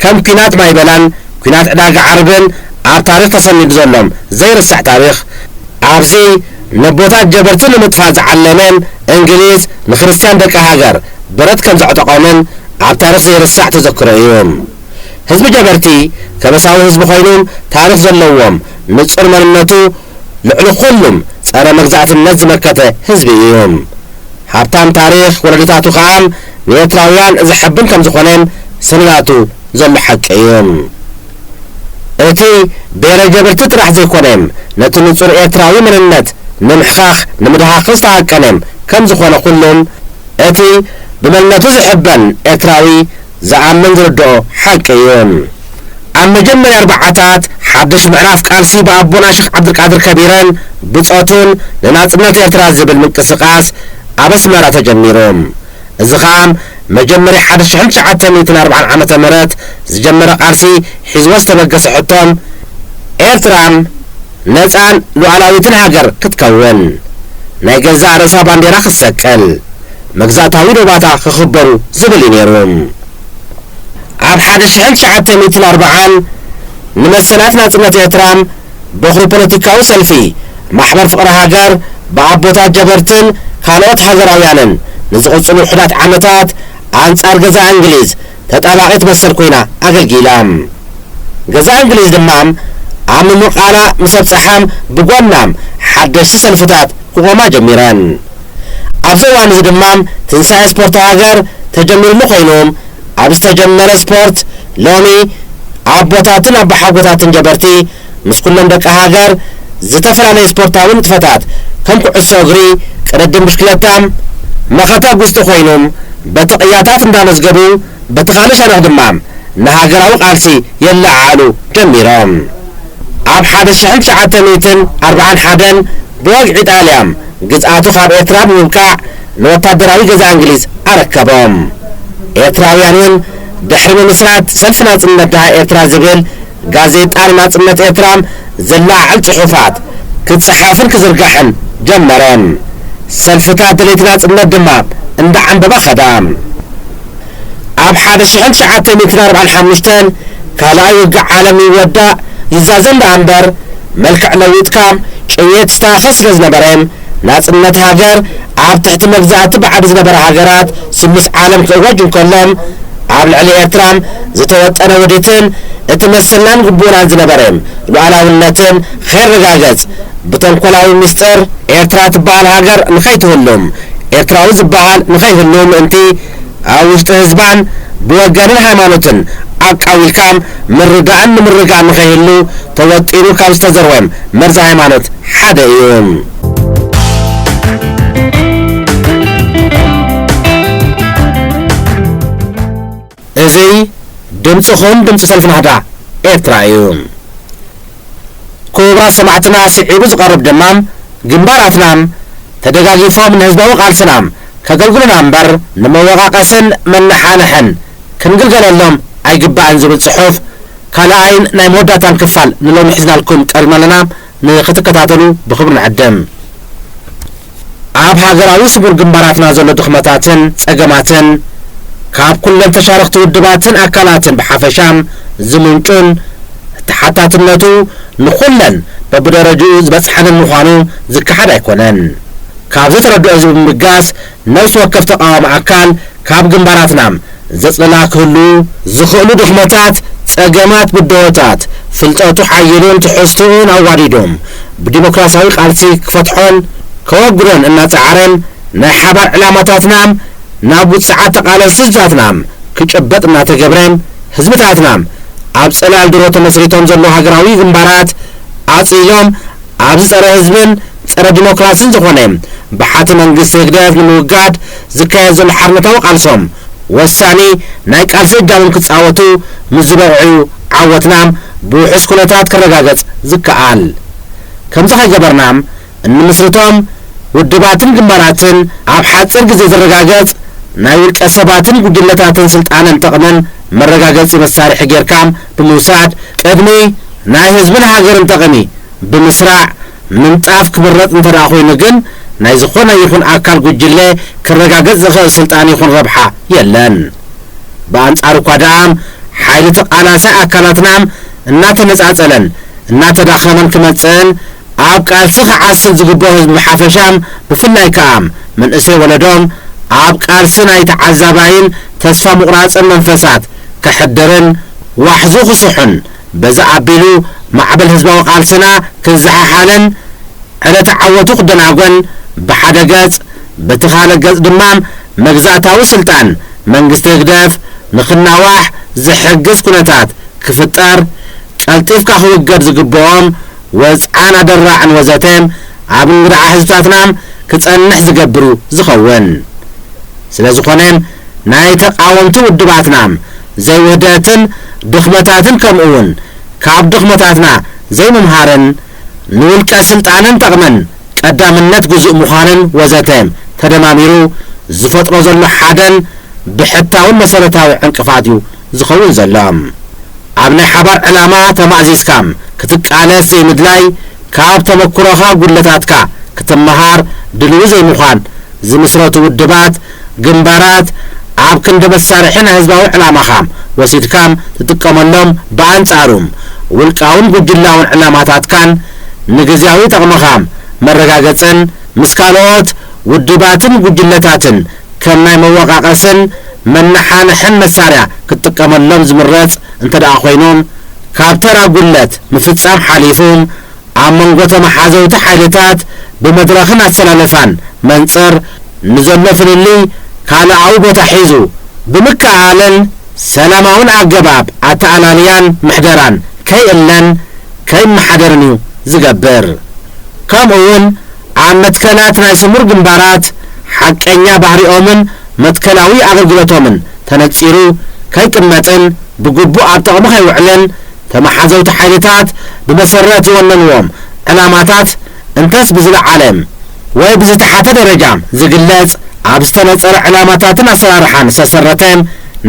ከም ኲናት ማይበላን ኲናት ዕዳጋ ዓርብን ኣብ ታሪኽ ተሰኒዱ ዘሎ ዘይርሳዕ ታሪኽ፣ ኣብዚ ነቦታት ጀበርቲ ንምጥፋእ ዝዓለመ እንግሊዝ ንክርስትያን ደቂ ሃገር ብረት ከም ዘዕጠቖምን ኣብ ታሪኽ ዘይርሳዕ ተዘክሮ እዩ። ህዝቢ ጀበርቲ ከበሳዊ ህዝቢ ኮይኑ ታሪኽ ዘለዎም ንጹር መንነቱ ልዕሊ ኩሉም ጸረ መግዛእትነት ዝመከተ ህዝቢ እዩ። ሃብታም ታሪኽ ወለዶታቱ ከኣ ንኤርትራውያን ዘሐብን ከም ዝኾነ ሰነዳቱ ዘሎ ሓቂ እዩ። እቲ ብሄረ ጀበርቲ ጥራሕ ዘይኮነ፣ ነቲ ንጹር ኤርትራዊ መንነት ንምሕኻኽ ንምድሃኽን ዝተሃቀነ ከም ዝኾነ ኩሉ፣ እቲ ብመንነቱ ዝሕበን ኤርትራዊ ዝኣምን ዝርድኦ ሓቂ እዩ። ኣብ መጀመርያ ኣርባዓታት ሓድሽ ምዕራፍ ቃልሲ ብኣቦና ሸኽ ዓብዱልቃድር ከቢረን ብጾቱን ንናጽነት ኤርትራ ዝብል ምንቅስቃስ ኣብ ኣስመራ ተጀሚሩ። እዚ ኸኣ መጀመርያ ሓደ ሽሕን ትሽዓተ ሚእትን ኣርባዓን ዓመተ ምህረት ዝጀመረ ቃልሲ ሒዝዎ ዝተበገሰ ሕቶም ኤርትራ ነጻን ሉዓላዊትን ሃገር ክትከውን፣ ናይ ገዛእ ርእሳ ባንዴራ ክትሰቅል፣ መግዛእታዊ ዶባታ ክኽበሩ ዝብል እዩ ነይሩ። ኣብ ሓደ ሽሕን ትሽዓተ ሚእትን ኣርባዓን ንመሰላት ናጽነት ኤርትራ በኹሪ ፖለቲካዊ ሰልፊ ማሕበር ፍቕሪ ሃገር ብኣቦታት ጀበርትን ካልኦት ሃገራውያንን ንዝቕጽሉ ውሑዳት ዓመታት ኣንጻር ገዛ እንግሊዝ ተጣባቒት መሰል ኮይና ኣገልጊላ። ገዛ እንግሊዝ ድማ ኣብ ምምቓላ ምስ ኣብጽሓ ብጎና ሓደሽቲ ሰልፍታት ክቖማ ጀሚረን። ኣብዚ እዋን እዚ ድማ ትንሳኤ ስፖርት ሃገር ተጀሚሩሉ ኮይኑ፣ ኣብ ዝተጀመረ ስፖርት ሎሚ ኣቦታትን ኣቦሓጎታትን ጀበርቲ ምስ ኩሎም ደቂ ሃገር ዝተፈላለዩ ስፖርታዊ ንጥፈታት ከም ኩዕሶ እግሪ፣ ቅድድም ብሽክለታ፣ መኸተ ጉስጢ ኮይኖም በቲ ቅያታት እንዳመዝገቡ በቲ ካልእ ሸነኽ ድማ ንሃገራዊ ቃልሲ የለዓዕሉ ጀሚሮም። ኣብ ሓደ ሽሕን ትሽዓተ ሚእትን ኣርባዓን ሓደን ብወግዒ ጣልያን ግዝኣቱ ካብ ኤርትራ ብምብቃዕ ንወታደራዊ ገዛ እንግሊዝ ኣረከቦም። ኤርትራውያን እውን ድሕሪ ምምስራት ሰልፊ ናጽነት ድሃ ኤርትራ ዝብል ጋዜጣ ንናጽነት ኤርትራ ዘለዓዕል ጽሑፋት ክጽሓፍን ክዝርጋሕን ጀመረ። ሰልፍታት ደለይቲ ናጽነት ድማ እንዳዓንበባ ኸዳ። ኣብ ሓደ ሽሕን ትሽዓተ ሚእትን ኣርባዓን ሓሙሽተን ካልኣይ ውግእ ዓለም ይወዳእ ይዛዘም ደኣ እምበር፣ መልክዕ ለዊጥካ ጭውየት ይስተኻኸል ስለ ዝነበረ፣ ናጽነት ሃገር ኣብ ትሕቲ መግዛእቲ ባዕዲ ዝነበራ ሃገራት ስሉስ ዓለም ክእወጅ እንከሎ፣ ኣብ ልዕሊ ኤርትራ ዝተወጠነ ውዲትን እቲ መሰልናን ግቡእናን ዝነበረ ሉዓላውነትን ከይረጋገጽ ብተንኮላዊ ምስጢር ኤርትራ ትበሃል ሃገር ንኸይትህሉ፣ ኤርትራዊ ዝበሃል ንኸይህሉ ምእንቲ ኣብ ውሽጢ ህዝባን ብወገንን ሃይማኖትን ኣቃዊልካ ምርዳእን ንምርግጋእን ንኸይህሉ ተወጢኑ ካብ ዝተዘርወ መርዚ ሃይማኖት ሓደ እዩ። እዚ ድምፅኹም ድምፂ ሰልፊ ናህዳ ኤርትራ እዩ። ክቡራት ሰማዕትና፣ ስዒቡ ዝቐርብ ድማ ግንባራትና ተደጋጊፎም ንህዝባዊ ቃልስና ከገልግሉና እምበር ንመወቃቀስን መነሓንሕን ክንግልገለሎም ኣይግባእን ዝብል ጽሑፍ ካልኣይን ናይ መወዳእታን ክፋል ንሎሚ ሒዝናልኩም ቀሪብና ኣለና። ንክትከታተሉ ብኽብሪ ንዕድም። ኣብ ሃገራዊ ስሙር ግንባራትና ዘሎ ድኽመታትን ጸገማትን ካብ ኩለን ተሻረኽቲ ውድባትን ኣካላትን ብሓፈሻ ዝምንጩን ተሓታትነቱ ንኹለን በብደረጅኡ ዝበጽሓንን ምዃኑ ዝከሓድ ኣይኮነን። ካብዚ ተረድኦ እዚ ብምብጋስ ነፍሲ ወከፍ ተቓዋሚ ኣካል ካብ ግንባራትና ዘጽለላ ክህሉ ዝኽእሉ ድኽመታት፣ ጸገማት፣ ብድሆታት ፍልጠቱ ሓይሉን ትሕዝትኡን ኣዋዲዶም ብዲሞክራሲያዊ ቃልሲ ክፈትሖን ከወግዶን እናጸዓረን ናይ ሓባር ዕላማታትና ናብ ውጽዓት ተቓለስቲ ህዝብታትና ክጭበጥ እናተገብረ ህዝብታትና ኣብ ጸላል ድሮ ተመስሪቶም ዘለዉ ሃገራዊ ግንባራት ኣጽሊሎም ኣብዚ ጸረ ህዝብን ጸረ ዲሞክራሲን ዝኾነ ብሓቲ መንግስቲ ህግደፍ ንምውጋድ ዝካየድ ዘሎ ሓርነታዊ ቃልሶም ወሳኒ ናይ ቃልሲ እጃሞም ክጻወቱ ምስ ዝበቕዑ ዓወትና ብውሑስ ኩነታት ክረጋገጽ ዝከኣል። ከምዚ ከይገበርና እንምስርቶም ውድባትን ግንባራትን ኣብ ሓጺር ግዜ ዝረጋገጽ ናይ ውልቀ ሰባትን ጉጅለታትን ስልጣንን ጥቕምን መረጋገጺ መሳርሒ ጌርካ ብምውሳድ ቅድሚ ናይ ህዝብን ሃገርን ጥቕሚ ብምስራዕ ምንጣፍ ክምረጽ እንተ ደኣ ኮይኑ ግን ናይ ዝኾነ ይኹን ኣካል ጉጅለ ክረጋገጽ ዝኽእል ስልጣን ይኹን ረብሓ የለን። ብኣንጻሩ እኳ ደኣ ሓይሊ ተቓላሳይ ኣካላትና እናተነጻጸለን እናተዳኸመን ክመጽእን ኣብ ቃልሲ ክዓስል ዝግብኦ ህዝቢ ብሓፈሻ ብፍላይ ከኣ መንእሰይ ወለዶ ኣብ ቃልሲ ናይ ተዓዛባይን ተስፋ ምቑራጽን መንፈሳት ከሕድርን ዋሕዙ ክስሑን በዚ ኣቢሉ ማዕበል ህዝባዊ ቃልስና ክዘሓሓልን ዕለተ ዓወቱ ክደናጎን ብሓደ ገጽ፣ በቲ ካልእ ገጽ ድማ መግዛእታዊ ስልጣን መንግስቲ ህግደፍ ንኽናዋሕ ዝሕግዝ ኩነታት ክፍጠር፣ ቀልጢፍካ ክውገድ ዝግብኦም ወጽዓን ኣደራዕን ወዘተ ኣብ እንግድዓ ህዝብታትና ክጸንሕ ዝገብር እዩ ዝኸውን። ስለ ዝኾነ ናይ ተቓወምቲ ውድባትና ዘይውህደትን ድኽመታትን ከምኡ እውን ካብ ድኽመታትና ዘይምምሃርን ንውልቀ ስልጣንን ጠቕምን ቀዳምነት ግዙእ ምዃንን ወዘተ ተደማሚሩ ዝፈጥሮ ዘሎ ሓደን ብሕታውን መሰረታዊ ዕንቅፋት እዩ ዝኸውን ዘሎ። ኣብ ናይ ሓባር ዕላማ ተማእዚዝካ ክትቃለስ ዘይምድላይ፣ ካብ ተመኩሮኻ ጉድለታትካ ክትመሃር ድልዊ ዘይምዃን፣ ዝምስረቱ ውድባት፣ ግንባራት ኣብ ክንዲ መሳርሒ ናይ ህዝባዊ ዕላማኻ ወሲድካ ትጥቀመሎም፣ ብኣንጻሩ ውልቃውን ጉጅላውን ዕላማታትካን ንግዝያዊ ጠቕምኻ መረጋገጽን ምስ ካልኦት ውድባትን ጉጅለታትን ከም ናይ መወቃቐስን መነሓንሕን መሳርያ ክትጥቀመሎም ዝምረጽ እንተ ደኣ ኮይኑ፣ ካብ ተራ ጉድለት ምፍጻም ሓሊፉ፣ ኣብ መንጎ ተመሓዘውቲ ሓይልታት ብመድረኽን ኣሰላለፋን መንጽር ንዘሎ ፍልልይ ካልኣዊ ቦታ ሒዙ ብምክእኣልን ሰላማውን ኣገባብ ኣተኣላልያን ምሕደራን ከይእለን ከይመሓደርን እዩ ዝገብር። ከምኡ እውን ኣብ መትከላት ናይ ስሙር ግንባራት ሓቀኛ ባህሪኦምን መትከላዊ ኣገልግሎቶምን ተነጺሩ ከይቅመጥን ብግቡእ ኣብ ጥቕሚ ከይውዕልን ተመሓዘውቲ ሓይልታት ብመሰረት ዝወነንዎም ዕላማታት እንተስ ብዝለዓለ ወይ ብዝተሓተ ደረጃ ዝግለጽ ኣብ ዝተነጸረ ዕላማታትን ኣሰራርሓን ዝተሰረተ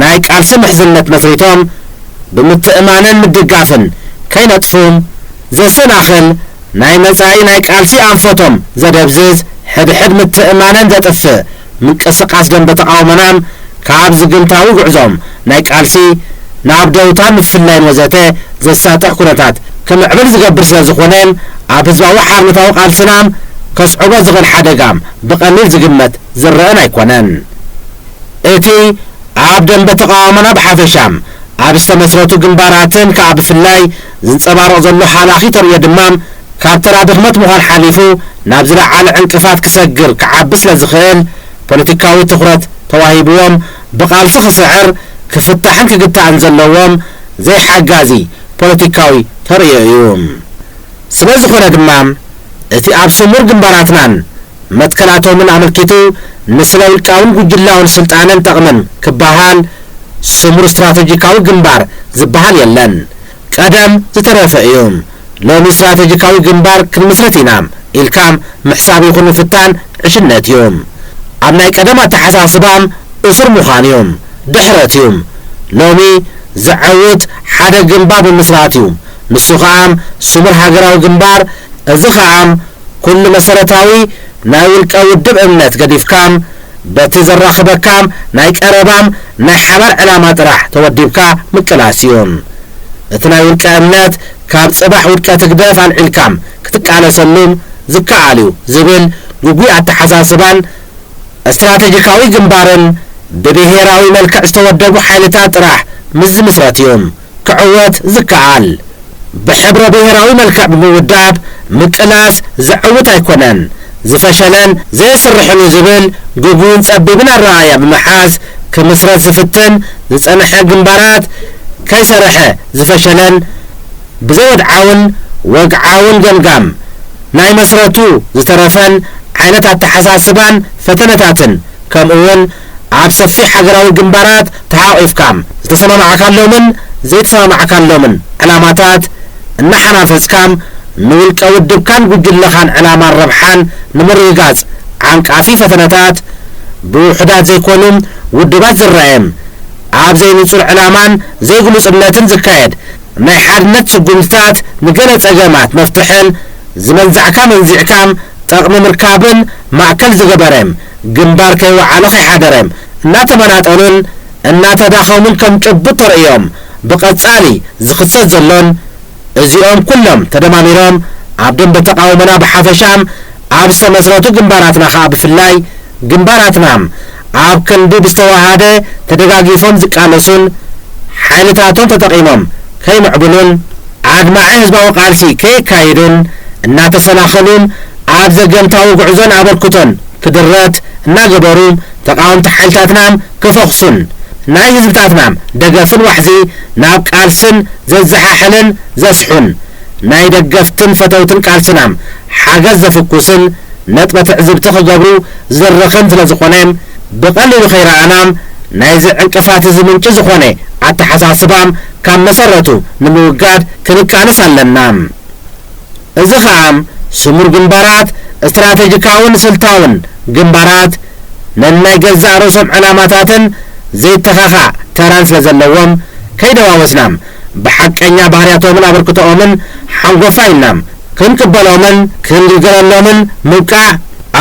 ናይ ቃልሲ ምሕዝነት መስሪቶም ብምትእማንን ምድጋፍን ከይነጥፉ ዘሰናኽል ናይ መጻኢ ናይ ቃልሲ ኣንፈቶም ዘደብዝዝ ሕድሕድ ምትእማንን ዘጥፍእ ምንቅስቃስ ደንበ ተቓውሞና ካብ ዝግምታዊ ጉዕዞም ናይ ቃልሲ ናብ ደውታን ምፍልላይን ወዘተ ዘሳጥሕ ኩነታት ክምዕብል ዝገብር ስለ ዝኾነ ኣብ ህዝባዊ ሓርነታዊ ቃልስና ከስዕቦ ዝኽእል ሓደጋ ብቐሊል ዝግመት ዝረአን ኣይኮነን። እቲ ኣብ ደንበ ተቓውሞና ብሓፈሻ ኣብ ዝተመስረቱ ግንባራትን ከኣ ብፍላይ ዝንጸባረቕ ዘሎ ሃላኺ ተርእዮ ድማ ካብ ተራ ድኽመት ምዃን ሓሊፉ ናብ ዝለዓለ ዕንቅፋት ክሰግር ክዓቢ ስለ ዝኽእል ፖለቲካዊ ትኹረት ተዋሂብዎም ብቓልሲ ክስዕር ክፍታሕን ክግታእን ዘለዎም ዘይሓጋዚ ፖለቲካዊ ተርእዮ እዩ። ስለ ዝኾነ ድማ እቲ ኣብ ስሙር ግንባራትናን መትከላቶምን ኣመልኪቱ ንስለ ውልቃውን ጉጅላውን ስልጣንን ጠቕምን ክበሃል ስሙር ስትራተጂካዊ ግንባር ዝበሃል የለን። ቀደም ዝተረፈ እዩ። ሎሚ ስትራተጂካዊ ግንባር ክንምስርት ኢና ኢልካ ምሕሳብ ይኹን ምፍታን ዕሽነት እዩ። ኣብ ናይ ቀደም ኣተሓሳስባ እሱር ምዃን እዩ። ድሕረት እዩ። ሎሚ ዘዐውት ሓደ ግንባር ብምስራት እዩ። ንሱ ኸኣ ስሙር ሃገራዊ ግንባር። እዚ ኸኣ ኩሉ መሰረታዊ ናይ ውልቀ ውድብ እምነት ገዲፍካ በቲ ዘራኽበካ ናይ ቀረባ ናይ ሓባር ዕላማ ጥራሕ ተወዲብካ ምቅላስ እዩ። እቲ ናይ ውልቀ እምነት ካብ ጽባሕ ውድቀት ህግደፍ ኣልዒልካ ክትቃለሰሉ ዝከኣል እዩ ዝብል ግጉይ ኣተሓሳስባን ስትራተጂካዊ ግንባርን ብብሄራዊ መልክዕ ዝተወደቡ ሓይልታት ጥራሕ ምስ ዝምስረት እዩ ክዕወት ዝከኣል። ብሕብረ ብሄራዊ መልክዕ ብምውዳብ ምቅላስ ዘዕውት ኣይኮነን። ዝፈሸለን ዘየስርሕን እዩ ዝብል ግጉይን ጸቢብን ኣረኣእያ ብምሓዝ ክምስረት ዝፍትን ዝጸንሐ ግንባራት ከይሰርሐ ዝፈሸለን ብዘይወድዓውን ወግዓውን ገምጋም ናይ መስረቱ ዝተረፈን ዓይነት ኣተሓሳስባን ፈተነታትን ከምኡ እውን ኣብ ሰፊሕ ሃገራዊ ግንባራት ተሓቒፍካ ዝተሰማማዕካሎምን ዘይተሰማማዕካሎምን ዕላማታት እናሓናፈጽካ ንውልቀ ውድብካን ጉጅለኻን ዕላማን ረብሓን ንምርግጋጽ ዓንቃፊ ፈተነታት ብውሑዳት ዘይኮኑ ውድባት ዝረኣየ ኣብ ዘይንጹር ዕላማን ዘይግሉጽነትን ዝካየድ ናይ ሓድነት ስጉምትታት ንገለ ጸገማት መፍትሕን ዝመንዛዕካ መንዚዕካ ጠቕሚ ምርካብን ማእከል ዝገበረ ግንባር ከይወዓለ ከይሓደረ እናተመናጠሉን እናተዳኸሙን ከም ጭቡጥ ተርእዮም ብቐጻሊ ዝኽሰት ዘሎን እዚኦም ኩሎም ተደማሚሮም ኣብ ደንበ ተቓውሞና ብሓፈሻ ኣብ ዝተመስረቱ ግንባራትና ከኣ ብፍላይ ግንባራትና ኣብ ክንዲ ብዝተዋሃደ ተደጋጊፎም ዝቃለሱን ሓይልታቶም ተጠቒሞም ከይምዕብሉን ኣድማዒ ህዝባዊ ቃልሲ ከየካይዱን እናተሰናኸሉን ኣብ ዘገምታዊ ጉዕዞን ኣበርክቶን ክድረት እናገበሩ ተቓወምቲ ሓይልታትና ክፈኹሱን ናይ ህዝብታትና ደገፍን ዋሕዚ ናብ ቃልስን ዘዘሓሕልን ዘስሑን ናይ ደገፍትን ፈተውትን ቃልስና ሓገዝ ዘፍኩስን ነጥበ ትዕዝብቲ ክገብሩ ዝድርኽን ስለ ዝኾነ ብቐሊሉ ከይረኣና ናይዚ ዕንቅፋት እዚ ምንጪ ዝኾነ ኣተሓሳስባ ካብ መሰረቱ ንምውጋድ ክንቃለስ ኣለና። እዚ ኸኣ ስሙር ግንባራት፣ ስትራተጂካውን ስልታውን ግንባራት ነናይ ገዛእ ርእሶም ዕላማታትን ዘይተኻኻእ ተራን ስለ ዘለዎም፣ ከይደዋወስና ብሓቀኛ ባህርያቶምን ኣበርክቶኦምን ሓንጎፋ ኢልና ክንቅበሎምን ክንግልገለሎምን ምብቃዕ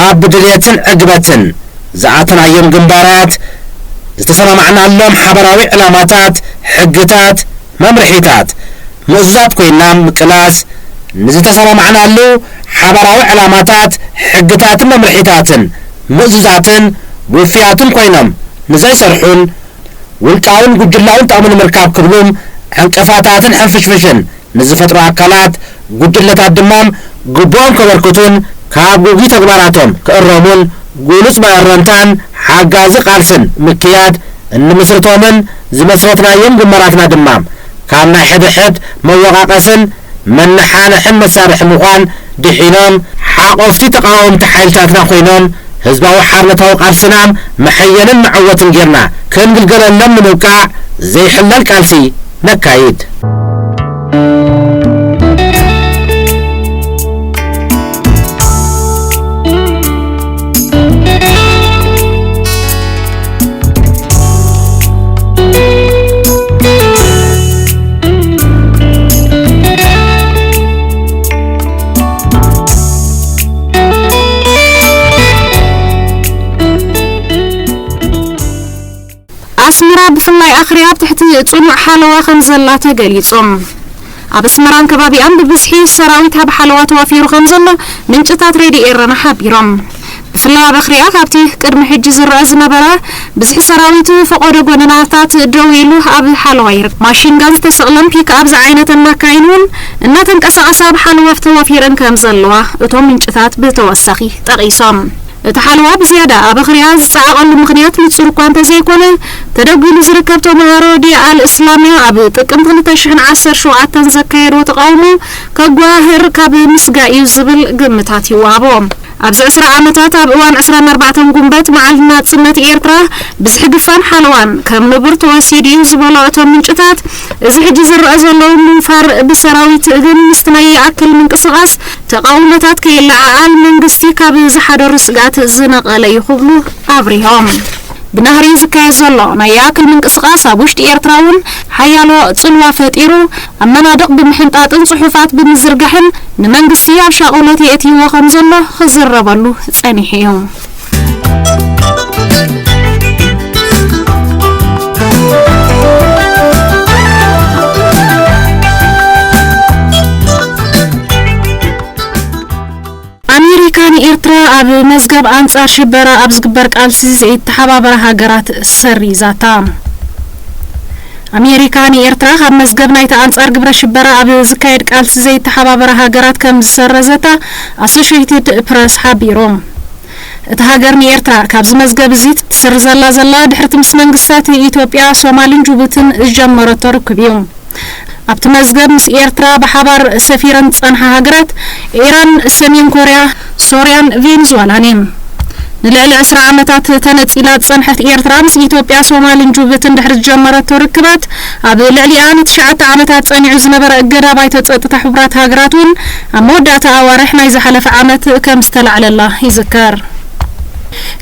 ኣብ ድልየትን ዕግበትን ዝኣተናዮም ግንባራት ዝተሰማማዕናሎም ሓበራዊ ዕላማታት፣ ሕግታት፣ መምርሒታት ምእዙዛት ኮይና ምቅላስ፣ ንዝተሰማማዕናሉ ሓበራዊ ዕላማታት፣ ሕግታትን መምርሒታትን ምእዙዛትን ውፍያትን ኮይኖም ንዘይሰርሑን ውልቃውን ጉጅላውን ጥቕሚ ንምርካብ ክብሉ ዕንቅፋታትን ሕንፍሽፍሽን ንዝፈጥሩ ኣካላት፣ ጉጅለታት ድማ ግቡኦም ከበርክቱን ካብ ግጉይ ተግባራቶም ክእረሙን ግሉጽ መእረምታን ሓጋዚ ቃልስን ምክያድ እንምስርቶምን ዝመስረትናዮም ግንባራትና ድማ ካብ ናይ ሕድሕድ መወቃቀስን መነሓንሕን መሳርሒ ምዃን ድሒኖም ሓቆፍቲ ተቃወምቲ ሓይልታትና ኮይኖም ህዝባዊ ሓርነታዊ ቃልስና መሐየልን መዐወትን ጌርና ክንግልገለሎም ንምብቃዕ ዘይሕለል ቃልሲ ነካይድ። ኣስመራ ብፍላይ ኣኽርያ ኣብ ትሕቲ ጽኑዕ ሓለዋ ከም ዘላ ተገሊጹ። ኣብ ኣስመራን ከባቢኣን ብብዝሒ ሰራዊት ኣብ ሓለዋ ተዋፊሩ ከም ዘሎ ምንጭታት ሬድዮ ኤረና ሓቢሮም። ብፍላይ ኣብ ኣኽርያ ካብቲ ቅድሚ ሕጂ ዝረኣ ዝነበረ ብዝሒ ሰራዊት ፈቖዶ ጎደናታት ደው ኢሉ ኣብ ሓለዋ ይርከብ። ማሽን ጋን ዝተሰቕለን ፒክኣፕ ዝዓይነተን ማካይን እውን እናተንቀሳቐሳ ኣብ ሓለዋ ተዋፊረን ከም ዘለዋ እቶም ምንጭታት ብተወሳኺ ጠቒሶም። እቲ ሓለዋ ብዝያዳ ኣብ ኣኽርያ ዝጸዓቐሉ ምኽንያት ንጹር እኳ እንተዘይኮነ፣ ተደጒሉ ዝርከብ ተመሃሮ ዲያ ኣል እስላምያ ኣብ ጥቅምቲ ክልተ ሽሕን ዓሰርተ ሸውዓተን ዘካየድዎ ተቓውሞ ከጓህር ካብ ምስጋእ እዩ ዝብል ግምታት ይወሃቦ። ኣብዚ ዕስራ ዓመታት ኣብ እዋን ዕስራን ኣርባዕተን ጉንበት መዓልቲ ናጽነት ኤርትራ ብዝሒ ግፋን ሓለዋን ከም ንቡር ተወሲዱ እዩ ዝበሎ እቶም ምንጭታት፣ እዚ ሕጂ ዝረኣ ዘሎ ምውፋር ብሰራዊት ግን ምስቲ ናይ ይኣክል ምንቅስቓስ ተቓውሞታት ከይለዓዓል መንግስቲ ካብ ዝሓደሩ ስግኣት ዝነቐለ እዩ ክብሉ ኣብሪሆም። ብናህሪ ዝካየድ ዘሎ ናይ ይኣክል ምንቅስቓስ ኣብ ውሽጢ ኤርትራ እውን ሓያሎ ጽልዋ ፈጢሩ፣ ኣብ መናድቕ ብምሕንጣጥን ጽሑፋት ብምዝርጋሕን ንመንግስቲ ኣብ ሻቕሎት የእትይዎ ከም ዘሎ ክዝረበሉ ጸኒሑ እዩ። ኣሜሪካ ንኤርትራ ኣብ መዝገብ ኣንጻር ሽበራ ኣብ ዝግበር ቃልሲ ዘይተሓባበራ ሃገራት ሰሪዛታ። ኣሜሪካ ንኤርትራ ካብ መዝገብ ናይቲ ኣንጻር ግብረ ሽበራ ኣብ ዝካየድ ቃልሲ ዘይተሓባበራ ሃገራት ከም ዝሰረዘታ ኣሶሽየትድ ፕረስ ሓቢሩ። እታ ሃገር ንኤርትራ ካብዚ መዝገብ እዚ ትስርዘላ ዘላ ድሕርቲ ምስ መንግስታት ኢትዮጵያ፣ ሶማልን ጅቡትን ዝጀመረቶ ርክብ እዩ። ኣብቲ መዝገብ ምስ ኤርትራ ብሓባር ሰፊረን ዝጸንሓ ሃገራት ኢራን፣ ሰሜን ኮርያ፣ ሶርያን ቬንዙዋላን እየን። ንልዕሊ ዕስራ ዓመታት ተነጺላ ዝጸንሐት ኤርትራ ምስ ኢትዮጵያ፣ ሶማልን ጅቡትን ድሕሪ ዝጀመረቶ ርክባት ኣብ ልዕሊኣ ንትሽዓተ ዓመታት ጸኒዑ ዝነበረ እገዳ ባይቶ ጸጥታ ሕቡራት ሃገራት እውን ኣብ መወዳእታ ኣዋርሕ ናይ ዝሓለፈ ዓመት ከም ዝተላዕለላ ይዝከር።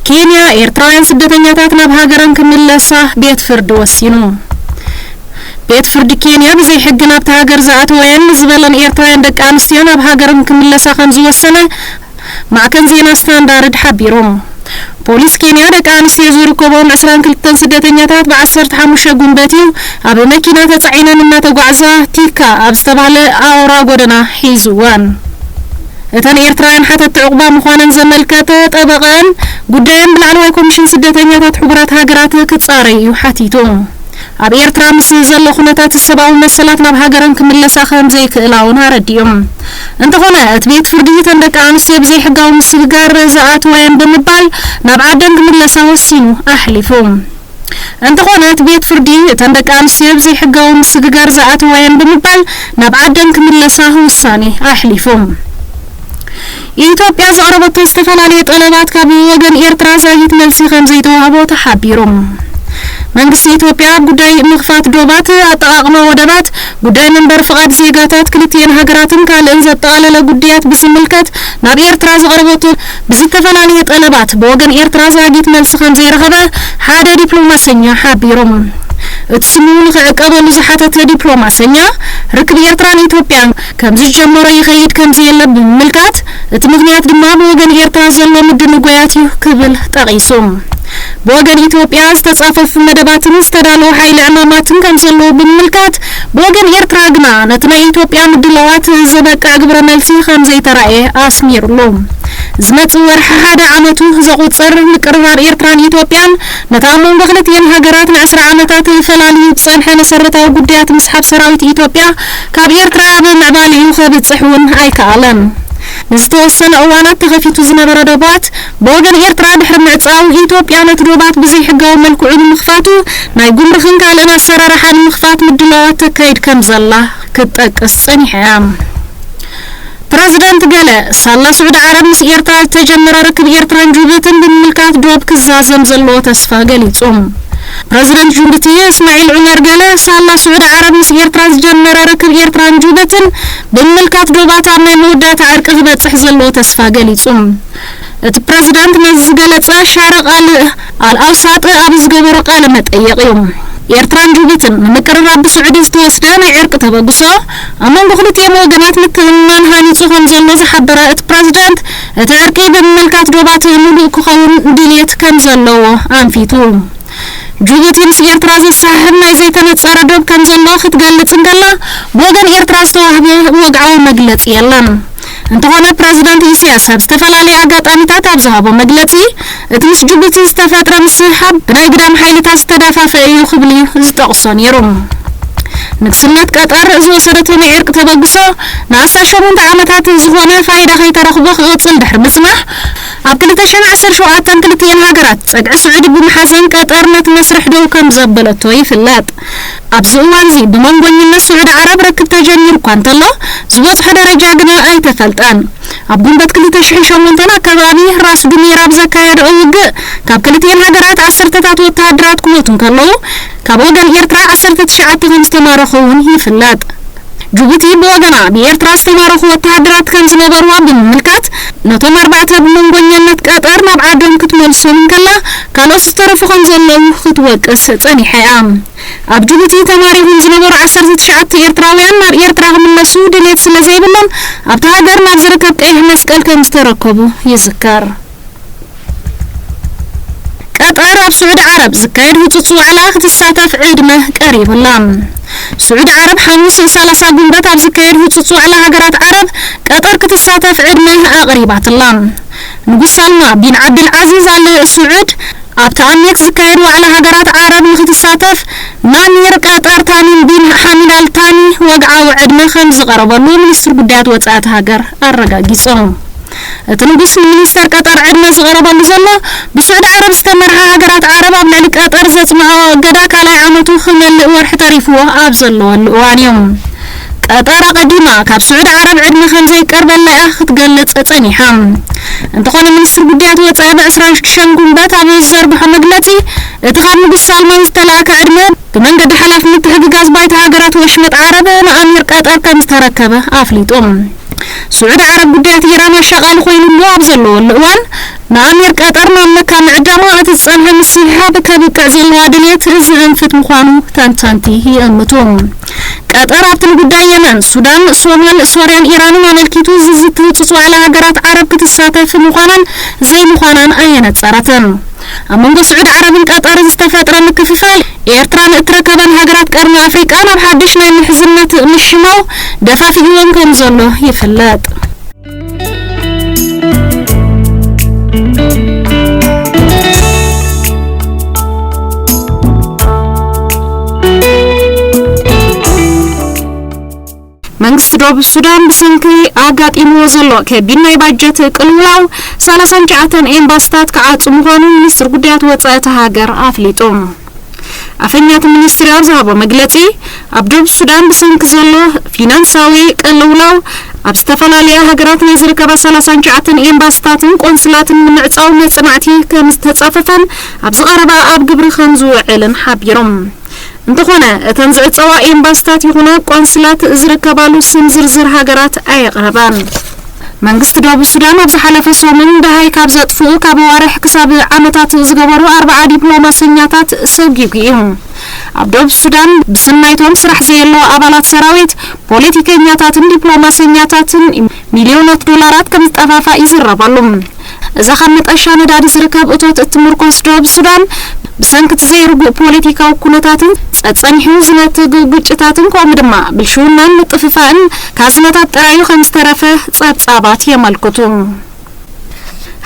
ኬንያ ኤርትራውያን ስደተኛታት ናብ ሃገረን ክምለሳ ቤት ፍርዲ ወሲኑ። ቤት ፍርዲ ኬንያ ብዘይ ሕጊ ናብታ ሃገር ዝኣተወየን ዝበለን ኤርትራውያን ደቂ ኣንስትዮ ናብ ሃገረን ክምለሳ ከም ዝወሰነ ማዕከን ዜና ስታንዳርድ ሓቢሩ። ፖሊስ ኬንያ ደቂ ኣንስትዮ ዝርከቦም ዕስራን ክልተን ስደተኛታት ብዓሰርተ ሓሙሽተ ጉንበት እዩ ኣብ መኪና ተጻዒነን እናተጓዕዛ ቲካ ኣብ ዝተባህለ ኣውራ ጎደና ሒዝወን። እተን ኤርትራውያን ሓተቲ ዕቑባ ምዃነን ዘመልከተ ጠበቐን ጉዳየን ብላዕለዋይ ኮሚሽን ስደተኛታት ሕቡራት ሃገራት ክጻረይ እዩ ሓቲቱ። ኣብ ኤርትራ ምስ ዘሎ ኩነታት ሰብኣዊ መሰላት ናብ ሃገረን ክምለሳ ከም ዘይክእላ እውን ኣረዲኦም። እንተኾነ እቲ ቤት ፍርዲ እተን ደቂ ኣንስትዮ ብዘይሕጋዊ ምስግጋር ዝኣተዋ እየን ብምባል ናብ ዓደን ክምለሳ ወሲኑ ኣሕሊፉ። እንተኾነ እቲ ቤት ፍርዲ እተን ደቂ ኣንስትዮ ብዘይሕጋዊ ምስግጋር ዝኣተዋ እየን ብምባል ናብ ዓደን ክምለሳ ውሳኔ ኣሕሊፉ። ኢትዮጵያ ዘቕረበቶ ዝተፈላለየ ጠለባት ካብ ወገን ኤርትራ ዛጊት መልሲ ከም ዘይተዋህቦ ተሓቢሩ። መንግስቲ ኢትዮጵያ ኣብ ጉዳይ ምኽፋት ዶባት፣ ኣጠቓቕማ ወደባት፣ ጉዳይ መንበሪ ፍቓድ ዜጋታት ክልቲኤን ሃገራትን ካልእን ዘጠቓለለ ጉዳያት ብዝምልከት ናብ ኤርትራ ዘቕረበቶ ብዝተፈላለየ ጠለባት ብወገን ኤርትራ ዛጊት መልሲ ከም ዘይረኸበ ሓደ ዲፕሎማሰኛ ሓቢሮም። እቲ ስሙ ንኽዕቀበሉ ዝሓተተ ዲፕሎማሰኛ፣ ርክብ ኤርትራን ኢትዮጵያን ከም ዝጀመሮ ይኸይድ ከም ዘየለ ብምምልካት፣ እቲ ምኽንያት ድማ ብወገን ኤርትራ ዘሎ ምድንጓያት እዩ ክብል ጠቒሱ። ብወገን ኢትዮጵያ ዝተጻፈፉ መደባትን ዝተዳለወ ሓይሊ ዕማማትን ከም ዘለዉ ብምምልካት፣ ብወገን ኤርትራ ግና ነቲ ናይ ኢትዮጵያ ምድላዋት ዘበቅዕ ግብረ መልሲ ከም ዘይተራእየ ኣስሚሩሉ። ዝመጽእ ወርሒ ሓደ ዓመቱ ዘቑጽር ምቅርራብ ኤርትራን ኢትዮጵያን፣ ነቲ ኣብ መንጎ ክልቲኤን ሃገራት ንዕስራ ዓመታት ፈላልዩ ዝጸንሐ መሰረታዊ ጉዳያት ምስሓብ ሰራዊት ኢትዮጵያ ካብ ኤርትራ ኣብ ምዕባሊኡ ከብጽሕ እውን ኣይከኣለን። ንዝተወሰነ እዋናት ተኸፊቱ ዝነበረ ዶባት ብወገን ኤርትራ ድሕሪ ምዕጻው፣ ኢትዮጵያ ነቲ ዶባት ብዘይሕጋዊ መልክዑ ንምኽፋቱ ናይ ጉምሩኽን ካልእን ኣሰራርሓ ንምኽፋት ምድላዋት ተካይድ ከም ዘላ ክትጠቅስ ጸኒሓ እያ። ፕረዚደንት ገለ፣ ሳላ ስዑዲ ዓረብ ምስ ኤርትራ ዝተጀመረ ርክብ ኤርትራን ጅቡትን ብምምልካት ዶብ ክዛዘም ዘለዎ ተስፋ ገሊጹ። ፕረዚደንት ጅቡቲ እስማዒል ዑመር ገለ፣ ሳላ ስዑዲ ዓረብ ምስ ኤርትራ ዝጀመረ ርክብ ኤርትራን ጅቡትን ብምምልካት ዶባት ኣብ ናይ መወዳእታ ዕርቂ ክበጽሕ ዘለዎ ተስፋ ገሊጹ። እቲ ፕረዚደንት ነዚ ዝገለጸ ሻረቕ ኣል ኣውሳጥ ኣብ ዝገበሮ ቃለ መጠይቕ እዩ። ኤርትራን ጅቡትን ንምቅርራብ ብስዑዲ ዝተወስደ ናይ ዕርቂ ተበግሶ ኣብ መንጎ ክልቲኦም ወገናት ምትእምማን ሃኒጹ ከም ዘሎ ዝሓበረ እቲ ፕረዚደንት፣ እቲ ዕርቂ ብምምልካት ዶባት ምሉእ ክኸውን ድልየት ከም ዘለዎ ኣንፊቱ። ጅቡቲ ምስ ኤርትራ ዘሰሓሕብ ናይ ዘይተነጸረ ዶብ ከም ዘሎ ክትገልጽ እንከላ፣ ብወገን ኤርትራ ዝተዋህበ ወግዓዊ መግለጺ የለን። እንተኾነ፣ ፕረዚደንት ኢሳያስ ኣብ ዝተፈላለየ ኣጋጣሚታት ኣብ ዝሃቦ መግለጺ፣ እቲ ምስ ጅቡቲ ዝተፈጥረ ምስሕሓብ ብናይ ግዳም ሓይልታት ዝተዳፋፈ እዩ ክብል እዩ ዝጠቕሶ ነይሩ። ንግስነት ቀጠር ዝወሰደቶ ናይ ዕርቂ ተበግሶ ንኣስታት ሸሞንተ ዓመታት ዝኾነ ፋይዳ ከይተረኽቦ ክቕጽል ድሕሪ ምጽናሕ፣ ኣብ ክልተ ሽሕን ዓሰርተ ሸውዓተን ክልቲኤን ሃገራት ጸግዒ ስዑዲ ብምሓዘን ቀጠር ነቲ መስርሕ ደው ከም ዘበለቶ ይፍለጥ። ኣብዚ እዋንዚ ብመንጎኝነት ስዑዲ ዓረብ ርክብ ተጀሚሩ እኳ እንተሎ፣ ዝበጽሖ ደረጃ ግና ኣይተፈልጠን። ኣብ ጉንበት ክልተ ሽሕን ሸሞንተን ኣከባቢ ራስ ዱሜራ ኣብ ዘካየደኦ ውግእ፣ ካብ ክልቲኤን ሃገራት ዓሰርተታት ወተሃደራት ክሞቱ እንከለዉ፣ ካብ ወገን ኤርትራ ዓሰርተ ትሽዓተ ከም ዝተማረኹ እውን ይፍለጥ። ጅቡቲ ብወገና፣ ብኤርትራ ዝተማረኹ ወተሃደራት ከም ዝነበርዋ ብምምልካት፣ ነቶም ኣርባዕተ ብመንጎኛነት ቀጠር ናብ ዓዶም ክትመልሶም እንከላ፣ ካልኦት ዝተረፉ ከም ዘለዉ ክትወቅስ ጸኒሓ እያ። ኣብ ጅቡቲ ተማሪኾም ዝነበሩ ዓሰርተ ትሽዓተ ኤርትራውያን ናብ ኤርትራ ክምለሱ ድሌት ስለ ዘይብሎም፣ ኣብታ ሃገር ናብ ዝርከብ ቀይሕ መስቀል ከም ዝተረከቡ ይዝከር። ቀጠር ኣብ ስዑዲ ዓረብ ዝካየድ ህጹጽ ዋዕላ ክትሳተፍ ዕድመ ቀሪቡላ። ስዑዲ ዓረብ ሓሙስ ሰላሳ ጉንበት ኣብ ዝካየድ ህጹጽ ዋዕላ ሃገራት ዓረብ ቀጠር ክትሳተፍ ዕድመ ኣቕሪባትላ። ንጉስ ሳልማ ቢን ዓብድል ዓዚዝ ኣል ስዑድ ኣብቲ ኣሜክ ዝካየድ ዋዕላ ሃገራት ዓረብ ንክትሳተፍ ንኣሚር ቀጠር ታሚም ቢን ሓሚድ ኣል ታኒ ወግዓዊ ዕድመ ከም ዝቐረበሉ ሚኒስትሪ ጉዳያት ወጻኢ እታ ሃገር ኣረጋጊጹ። እቲ ንጉስ ንሚኒስተር ቀጠር ዕድመ ዝቐረበሉ ዘሎ፣ ብስዑዲ ዓረብ ዝተመርሓ ሃገራት ዓረብ ኣብ ልዕሊ ቀጠር ዘጽንዓኦ እገዳ ካልኣይ ዓመቱ ክመልእ ወርሒ ተሪፍዎ ኣብ ዘለወሉ እዋን እዩ። ቀጠር ኣቐዲማ ካብ ስዑዲ ዓረብ ዕድመ ከም ዘይቀርበላ እያ ክትገልጽ ጸኒሓ። እንተኾነ፣ ሚኒስትሪ ጉዳያት ወጻኢ ብዕስራን ሽዱሽተን ጉንበት ኣብ ዝዘርግሖ መግለጺ፣ እቲ ካብ ንጉስ ሳልማን ዝተላእከ ዕድመ ብመንገዲ ሓላፍ ምትሕግጋዝ ባይታ ሃገራት ወሽመጥ ዓረብ ንኣሚር ቀጠር ከም ዝተረከበ ኣፍሊጡ። ስዑዲ ዓረብ ጉዳያት ኢራን ኣሻቓሊ ኮይኑሉ ኣብ ዘለወሉ እዋን፣ ንኣሚር ቀጠር ናብ መካ ምዕዳማ እቲ ዝጸንሐ ምስሕሓብ ከብቅዕ ዘለዋ ድልየት ዝእንፍት ምዃኑ ተንተንቲ ይእምቱ። ቀጠር ኣብቲ ንጉዳይ የመን፣ ሱዳን፣ ሶማል፣ ሶርያን ኢራንን ኣመልኪቱ ዝዝቲ ህጹጽ ዋዕላ ሃገራት ዓረብ ክትሳተፍ ምዃናን ዘይምዃናን ኣየነጸረትን። ኣብ መንጎ ስዑዲ ዓረብን ቀጠርን ዝተፈጥረ ምክፍፋል፣ ኤርትራን እትረከበን ሃገራት ቀርኒ ኣፍሪቃ ናብ ሓድሽ ናይ ምሕዝነት ምሽማው ደፋፊእወን ከም ዘሎ ይፍለጥ። መንግስቲ ደቡብ ሱዳን ብሰንኪ ኣጋጢምዎ ዘሎ ከቢድ ናይ ባጀት ቅልውላው ሰላሳን ትሽዓተን ኤምባሲታት ክዓጹ ምዃኑ ሚኒስትሪ ጉዳያት ወጻኢ እታ ሃገር ኣፍሊጡ። ኣፈኛ እቲ ሚኒስትሪ ኣብ ዝሃቦ መግለጺ፣ ኣብ ደቡብ ሱዳን ብሰንኪ ዘሎ ፊናንሳዊ ቅልውላው ኣብ ዝተፈላለያ ሃገራት ናይ ዝርከባ ሰላሳን ትሽዓተን ኤምባሲታትን ቆንስላትን ንምዕጻው መጽናዕቲ ከም ዝተጻፈፈን ኣብ ዝቐረባ ኣብ ግብሪ ከም ዝውዕልን ሓቢሮም። እንተኾነ፣ እተን ዝዕጸዋ ኤምባሲታት ይኹና ቆንስላት ዝርከባሉ ስም ዝርዝር ሃገራት ኣየቕረባን። መንግስቲ ደቡብ ሱዳን ኣብ ዝሓለፈ ሰሙን ደሃይ ካብ ዘጥፍኡ ካብ ኣዋርሕ ክሳብ ዓመታት ዝገበሩ ኣርብዓ ዲፕሎማሰኛታት ሰጒጉ እዩ። ኣብ ደቡብ ሱዳን ብስም ናይቶም ስራሕ ዘየሎ ኣባላት ሰራዊት፣ ፖለቲከኛታትን ዲፕሎማሰኛታትን ሚልዮናት ዶላራት ከም ዝጠፋፋ ይዝረብ ኣሎ። እዛ ካብ መጠሻ ነዳዲ ዝርከብ እቶት እትምርኮስ ደቡብ ሱዳን፣ ብሰንኪ እቲ ዘይርጉእ ፖለቲካዊ ኩነታትን ጸጸኒሑ ዝነትግ ግጭታትን ከምኡ ድማ ብልሽውናን ምጥፍፋእን ካዝናታት ጥራዩ ከም ዝተረፈ ጸብጻባት የመልክቱ።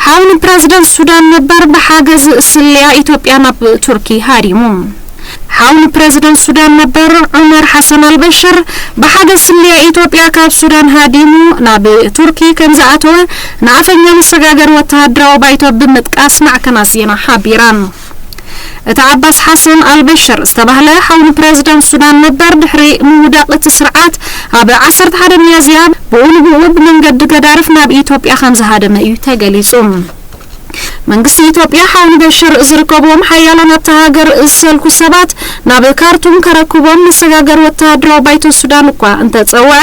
ሓው ንፕረዚደንት ሱዳን ነበር ብሓገዝ ስለያ ኢትዮጵያ ናብ ቱርኪ ሃዲሙ። ሓው ንፕረዚደንት ሱዳን ነበር ዑመር ሓሰን ኣልበሽር ብሓገዝ ስለያ ኢትዮጵያ ካብ ሱዳን ሃዲሙ ናብ ቱርኪ ከም ዝኣተወ ንኣፈኛ መሰጋገሪ ወተሃደራዊ ባይቶ ብምጥቃስ ማዕከናት ዜና ሓቢረን። እቲ ዓባስ ሓሰን ኣልበሽር ዝተባህለ ሓው ንፕረዚደንት ሱዳን ነበር ድሕሪ ምውዳቕ እቲ ስርዓት ኣብ ዓሰርተ ሓደ ሚያዝያ ብኡ ንብኡ ብመንገዲ ገዳርፍ ናብ ኢትዮጵያ ከም ዝሃደመ እዩ ተገሊጹ። መንግስቲ ኢትዮጵያ ሓው ንበሽር ዝርከብዎም ሓያሎ ናብታ ሃገር ዝሰልኩ ሰባት ናብ ካርቱም ከረክቦም መሰጋገሪ ወተሃደራዊ ባይቶ ሱዳን እኳ እንተጸውዐ፣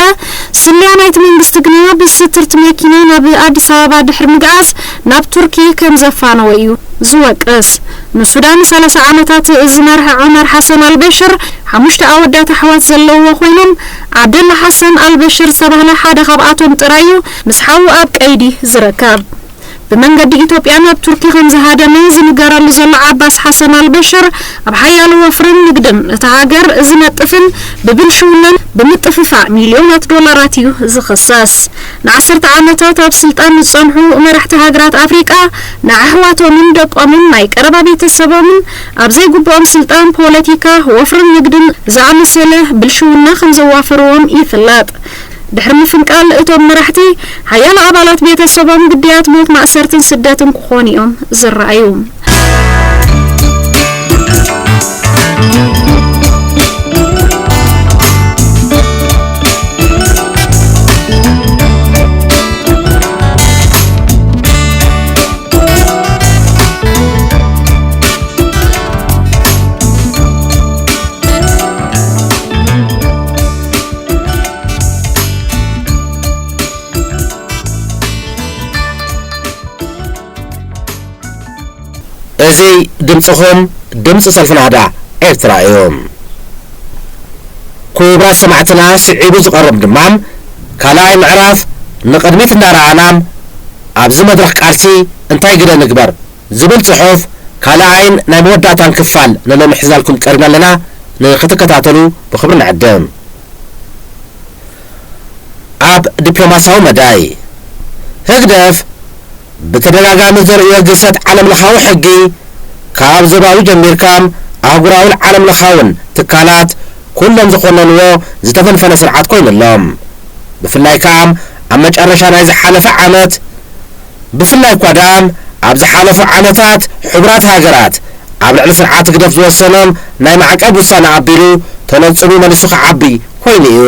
ስልያ ናይቲ መንግስቲ ግና ብስትርት መኪና ናብ ኣዲስ ኣበባ ድሕሪ ምግዓዝ ናብ ቱርኪ ከም ዘፋነወ እዩ ዝወቅስ። ንሱዳን ሰላሳ ዓመታት ዝመርሐ ዑመር ሓሰን ኣልበሽር ሓሙሽተ ኣወዳት ኣሕዋት ዘለውዎ ኮይኖም፣ ዓብደላ ሓሰን ኣልበሽር ዝተባህለ ሓደ ካብኣቶም ጥራይ እዩ ምስ ሓዉ ኣብ ቀይዲ ዝርከብ። ብመንገዲ ኢትዮጵያ ናብ ቱርኪ ከም ዝሃደመ ዝንገረሉ ዘሎ ዓባስ ሓሰን ኣልበሽር፣ ኣብ ሓያሎ ወፍርን ንግድን እታ ሃገር ዝነጥፍን ብብልሽውናን ብምጥፍፋእ ሚልዮናት ዶላራት እዩ ዝኽሰስ። ንዓሰርተ ዓመታት ኣብ ስልጣን ዝጸንሑ መራሕቲ ሃገራት ኣፍሪቃ ንኣሕዋቶምን ደቆምን ናይ ቀረባ ቤተሰቦምን ኣብ ዘይግብኦም ስልጣን፣ ፖለቲካ፣ ወፍርን ንግድን ዝኣመሰለ ብልሽውና ከም ዘዋፈርዎም ይፍለጥ። ድሕሪ ምፍንቃል እቶም መራሕቲ፣ ሓያሎ ኣባላት ቤተሰቦም ግዳያት ሞት፣ ማእሰርትን ስደትን ክኾኑ እዮም ዝረኣዩ። እዚ ድምጽኹም፣ ድምጺ ሰልፊ ናህዳ ኤርትራ እዩ። ክቡራት ሰማዕትና፣ ስዒቡ ዝቐርብ ድማ ካልኣይ ምዕራፍ ንቕድሚት እንዳረኣና፣ ኣብዚ መድረኽ ቃልሲ እንታይ ግደ ንግበር ዝብል ጽሑፍ ካልኣይን ናይ መወዳእታን ክፋል ንሎሚ ሒዝናልኩም ቀሪብና ኣለና። ንክትከታተሉ ብኽብሪ ንዕድም። ኣብ ዲፕሎማስያዊ መዳይ፣ ህግደፍ ብተደጋጋሚ ዘርእዮ ግህሰት ዓለምለኻዊ ሕጊ፣ ካብ ዞባዊ ጀሚርካ ኣህጉራውን ዓለምለኻውን ትካላት ኩሎም ዝኾነንዎ ዝተፈንፈነ ስርዓት ኮይኑ ኣሎ። ብፍላይ ከኣ ኣብ መጨረሻ ናይ ዝሓለፈ ዓመት፣ ብፍላይ እኳ ደኣ ኣብ ዝሓለፉ ዓመታት ሕቡራት ሃገራት ኣብ ልዕሊ ስርዓት ህግደፍ ዝወሰኖም ናይ ማዕቀብ ውሳነ ኣቢሉ ተነጺሉ መሊሱ ክዓቢ ኮይኑ እዩ።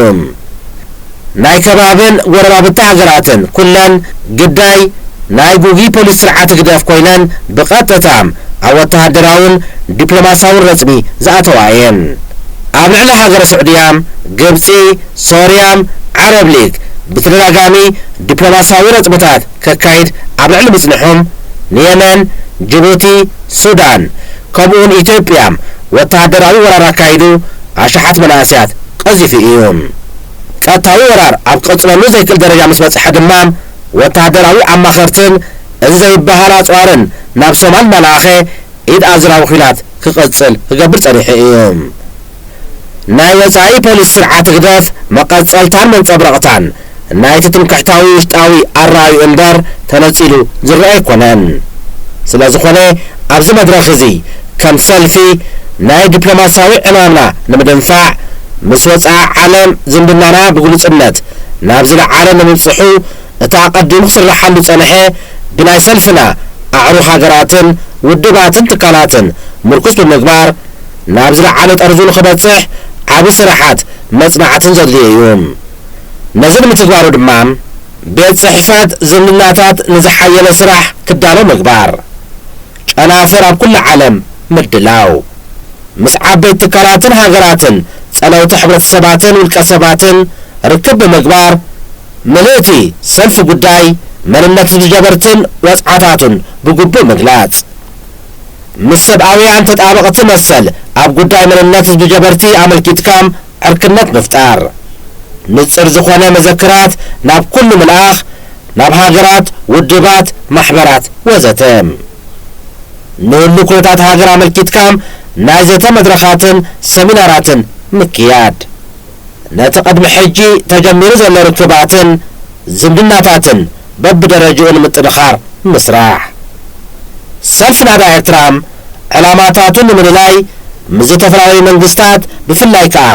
ናይ ከባብን ጎረባብቲ ሃገራትን ኩለን ግዳይ ናይ ጉግይ ፖሊሲ ስርዓት ህግደፍ ኮይነን ብቐጥታ ኣብ ወተሃደራውን ዲፕሎማስያውን ረጽሚ ዝኣተዋ እየን። ኣብ ልዕሊ ሃገረ ስዑድያ፣ ግብጺ፣ ሶርያ፣ ዓረብ ሊግ ብተደጋጋሚ ዲፕሎማስያዊ ረጽምታት ከካይድ ኣብ ልዕሊ ምጽንሑ፣ ንየመን፣ ጅቡቲ፣ ሱዳን፣ ከምኡውን ኢትዮጵያ ወተሃደራዊ ወራር ኣካይዱ ኣሽሓት መናእሰያት ቀዚፉ እዩ። ጸጥታዊ ወራር ኣብ ክቕጽለሉ ዘይክእል ደረጃ ምስ በጽሐ ድማ፣ ወተሃደራዊ ኣማኸርትን እዚ ዘይበሃል ኣጽዋርን ናብ ሶማል እናለኣኸ ኢድ ኣዙራዊ ኲናት ክቕጽል ክገብር ጸኒሑ እዩ። ናይ ወጻኢ ፖሊሲ ስርዓት ህግደፍ መቐጸልታን መንጸብረቕታን ናይቲ ትምክሕታዊ ውሽጣዊ ኣረኣእዩ እምበር ተነጺሉ ዝረኣ ኣይኮነን። ስለ ዝኾነ ኣብዚ መድረኽ እዚ ከም ሰልፊ ናይ ዲፕሎማስያዊ ዕማምና ንምድንፋዕ፣ ምስ ወጻኢ ዓለም ዝምድናና ብግሉጽነት ናብ ዝለዓለ ንምብጽሑ እቲ ኣቐዲሙ ክስረሓሉ ዝጸንሐ ብናይ ሰልፍና ኣዕሩኽ ሃገራትን ውድባትን ትካላትን ምርኩስ ብምግባር፣ ናብ ዝለዓለ ጠርዙ ንኽበጽሕ ዓቢ ስራሓት መጽናዕትን ዘድልዮ እዩ። ነዚ ንምትግባሩ ድማ ቤት ጽሕፈት ዝምድናታት ንዝሓየለ ስራሕ ክዳሎ ምግባር፣ ጨናፍር ኣብ ኩሉ ዓለም ምድላው፣ ምስ ዓበይቲ ትካላትን ሃገራትን ጸለውቲ ሕብረተሰባትን ውልቀ ሰባትን ርክብ ብምግባር፣ ምልእቲ ሰልፊ ጉዳይ መንነት ህዝቢ ጀበርትን ወጽዓታቱን ብግቡእ ምግላጽ፣ ምስ ሰብኣውያን ተጣበቕቲ መሰል ኣብ ጉዳይ መንነት ህዝቢ ጀበርቲ ኣመልኪትካ ዕርክነት ምፍጣር፣ ንጽር ዝኾነ መዘክራት ናብ ኩሉ ምልኣኽ፣ ናብ ሃገራት፣ ውድባት፣ ማሕበራት ወዘተ። ንህሉ ኩነታት ሃገር ኣመልኪትካ ናይ ዘተ መድረኻትን ሰሚናራትን ምክያድ። ነቲ ቅድሚ ሕጂ ተጀሚሩ ዘሎ ርክባትን ዝምድናታትን በብደረጅኡ ንምጥንኻር ምስራሕ። ሰልፊ ናዳ ኤርትራ ዕላማታቱ ንምልላይ ምስ ዝተፈላለዩ መንግስታት ብፍላይ ከኣ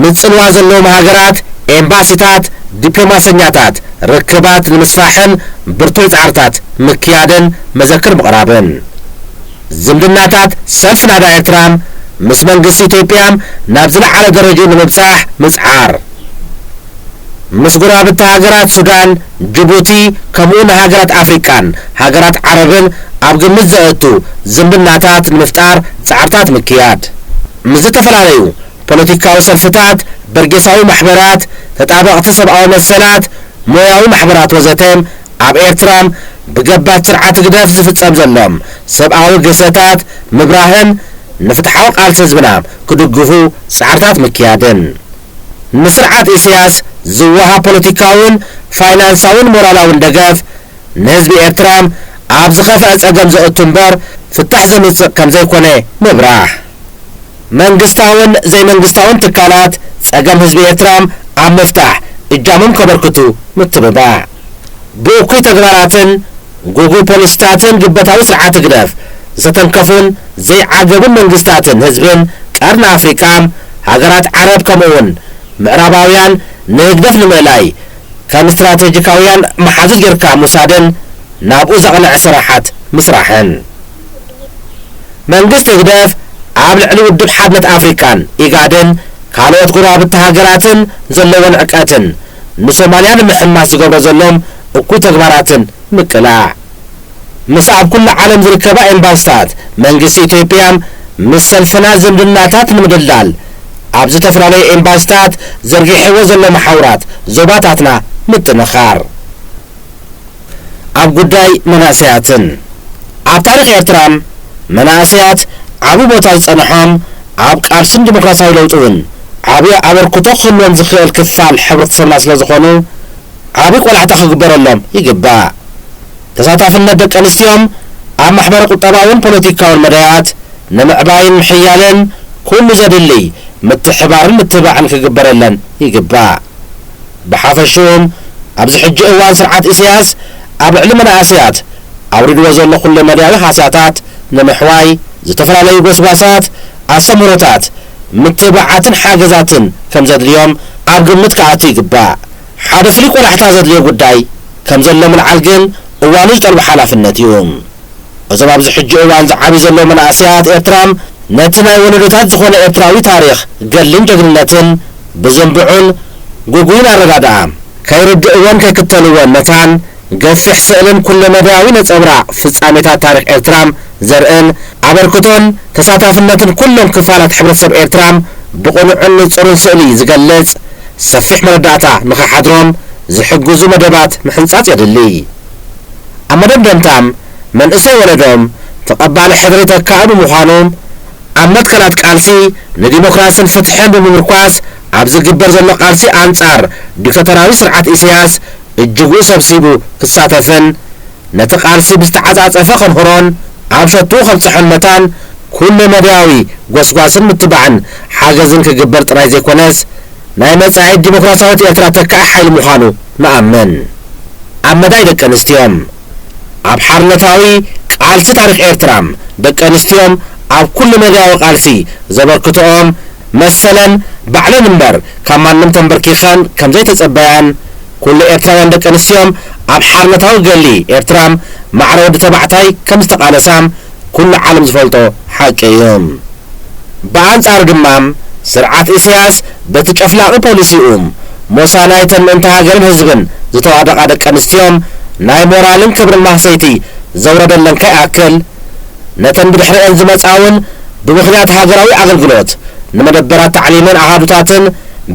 ምስ ጽልዋ ዘለዎም ሃገራት ኤምባሲታት፣ ዲፕሎማሰኛታት ርክባት ንምስፋሕን ብርቱዕ ጻዕርታት ምክያድን መዘክር ምቕራብን። ዝምድናታት ሰልፊ ናዳ ኤርትራ ምስ መንግስቲ ኢትዮጵያ ናብ ዝለዓለ ደረጃ ንምብጻሕ ምጽዓር። ምስ ጎረባብቲ ሃገራት ሱዳን፣ ጅቡቲ፣ ከምኡ ንሃገራት ኣፍሪቃን ሃገራት ዓረብን ኣብ ግምት ዘእቱ ዝምድናታት ንምፍጣር ጻዕርታት ምክያድ። ምስ ዝተፈላለዩ ፖለቲካዊ ሰልፍታት፣ በርጌሳዊ ማሕበራት፣ ተጣበቕቲ ሰብኣዊ መሰላት፣ ሞያዊ ማሕበራት ወዘተ ኣብ ኤርትራ ብገባቲ ስርዓት ህግደፍ ዝፍጸም ዘሎ ሰብኣዊ ግህሰታት ምብራህን ንፍትሓዊ ቃልሲ ህዝብና ክድግፉ ጻዕርታት ምክያድን። ንስርዓት ኢሳያስ ዝወሃብ ፖለቲካውን ፋይናንሳውን ሞራላውን ደገፍ ንህዝቢ ኤርትራ ኣብ ዝኸፍአ ጸገም ዘእቱ እምበር ፍታሕ ዘምጽእ ከም ዘይኮነ ምብራህ። መንግስታውን ዘይመንግስታውን ትካላት ጸገም ህዝቢ ኤርትራ ኣብ ምፍታሕ እጃሞም ከበርክቱ ምትብባዕ። ብእኩይ ተግባራትን ጉጉይ ፖሊሲታትን ግበታዊ ስርዓት ህግደፍ ዝተተንከፉን ዘይዓገቡን መንግስታትን ህዝብን ቀርኒ ኣፍሪቃ፣ ሃገራት ዓረብ ከምኡውን ምዕራባውያን ንህግደፍ ንምእላይ ከም ስትራቴጂካውያን መሓዙት ጌርካ ምውሳድን ናብኡ ዘቕንዐ ስራሓት ምስራሕን። መንግስቲ ህግደፍ ኣብ ልዕሊ ውድብ ሓድነት ኣፍሪቃን ኢጋድን ካልኦት ጎረባብቲ ሃገራትን ዘለዎን ዕቀትን ንሶማልያ ንምሕማስ ዝገብሮ ዘሎም እኩይ ተግባራትን ምቅላዕ። ምስ ኣብ ኩሉ ዓለም ዝርከባ ኤምባስታት መንግስቲ ኢትዮጵያ ምስ ሰልፍና ዝምድናታት ንምድልዳል ኣብ ዝተፈላለዩ ኤምባስታት ዘርጊሕዎ ዘሎ መሓውራት ዞባታትና ምጥንኻር። ኣብ ጉዳይ መናእሰያትን ኣብ ታሪኽ ኤርትራ መናእሰያት ዓቢ ቦታ ዝጸንሖም ኣብ ቃልስን ዲሞክራሲያዊ ለውጢ እውን ዓቢ ኣበርክቶ ክህልዎም ዝኽእል ክፋል ሕብረተሰብና ስለ ዝኾኑ ዓቢ ቆላሕታ ክግበረሎም ይግባእ። ተሳታፍነት ደቂ ኣንስትዮን ኣብ ማሕበረ ቁጠባውን ፖለቲካውን መዳያት ንምዕባይን ምሕያልን ኩሉ ዘድሊ ምትሕባርን ምትብባዕን ክግበረለን ይግባእ። ብሓፈሽኡ ኣብዚ ሕጂ እዋን ስርዓት ኢሳያስ ኣብ ልዕሊ መናእሰያት ኣውሪድዎ ዘሎ ኩለ መዳያዊ ሃስያታት ንምሕዋይ ዝተፈላለዩ ጎስጓሳት፣ ኣስተምህሮታት፣ ምትብባዓትን ሓገዛትን ከም ዘድልዮም ኣብ ግምት ክኣቱ ይግባእ። ሓደ ፍሉይ ቆላሕታ ዘድልዮ ጉዳይ ከም ዘሎ ምልዓል ግን እዋኑ ዝጠልቦ ሓላፍነት እዩ። እዞም ኣብዚ ሕጂ እዋን ዝዓብዩ ዘለዉ መናእሰያት ኤርትራ ነቲ ናይ ወለዶታት ዝኾነ ኤርትራዊ ታሪኽ፣ ገድልን ጀግንነትን ብዝንቡዕን ግጉይን ኣረዳድኣ ከይርድእዎን ከይክተልዎን መታን ገፊሕ ስእልን ኩለመዳያዊ ነጸብራቕ ፍጻሜታት ታሪኽ ኤርትራ ዘርእን ኣበርክቶን ተሳታፍነትን ኩሎም ክፋላት ሕብረተሰብ ኤርትራ ብቕኑዕን ንጹርን ስእሊ ዝገልጽ ሰፊሕ መረዳእታ ንኽሓድሮም ዝሕግዙ መደባት ምሕንጻጽ የድሊ። ኣብ መደምደምታ፣ መንእሰይ ወለዶም ተቐባሊ ሕድሪ ተካኢ ብምዃኑ፣ ኣብ መትከላት ቃልሲ ንዲሞክራስን ፍትሕን ብምምርኳስ፣ ኣብ ዝግበር ዘሎ ቃልሲ ኣንጻር ዲክታቶራዊ ስርዓት ኢሳያስ እጅግኡ ሰብሲቡ ክሳተፍን ነቲ ቃልሲ ብዝተዓጻጸፈ ከምህሮን ኣብ ሸትኡ ከብጽሖን መታን ኩለ መዳያዊ ጎስጓስን ምትባዕን ሓገዝን ክግበር ጥራይ ዘይኮነስ፣ ናይ መጻኢት ዲሞክራሲያዊት ኤርትራ ተካኢ ሓይሊ ምዃኑ ንኣምን። ኣብ መዳይ ደቂ ኣንስትዮን ኣብ ሓርነታዊ ቃልሲ ታሪኽ ኤርትራ፣ ደቂ ኣንስትዮን ኣብ ኩሉ መዳያዊ ቃልሲ ዘበርክትኦም መሰለን ባዕለን እምበር ካብ ማንም ተንበርኪኸን ከም ዘይተጸበያን፣ ኩሉ ኤርትራውያን ደቂ ኣንስትዮን ኣብ ሓርነታዊ ገሊ ኤርትራ ማዕረ ወዲ ተባዕታይ ከም ዝተቓለሳ ኩሉ ዓለም ዝፈልጦ ሓቂ እዩ። ብኣንጻሩ ድማ፣ ስርዓት ኢሳያስ በቲ ጨፍላቒ ፖሊሲኡ፣ ሞሳ ናይተን ምእንቲ ሃገርን ህዝብን ዝተዋደቓ ደቂ ኣንስትዮን ናይ ሞራልን ክብርን ማህሰይቲ ዘውረደለን ከይኣክል፣ ነተን ብድሕሪአን ዝመጻ እውን ብምኽንያት ሃገራዊ ኣገልግሎት ንመደበራት ታዕሊምን ኣሃዱታትን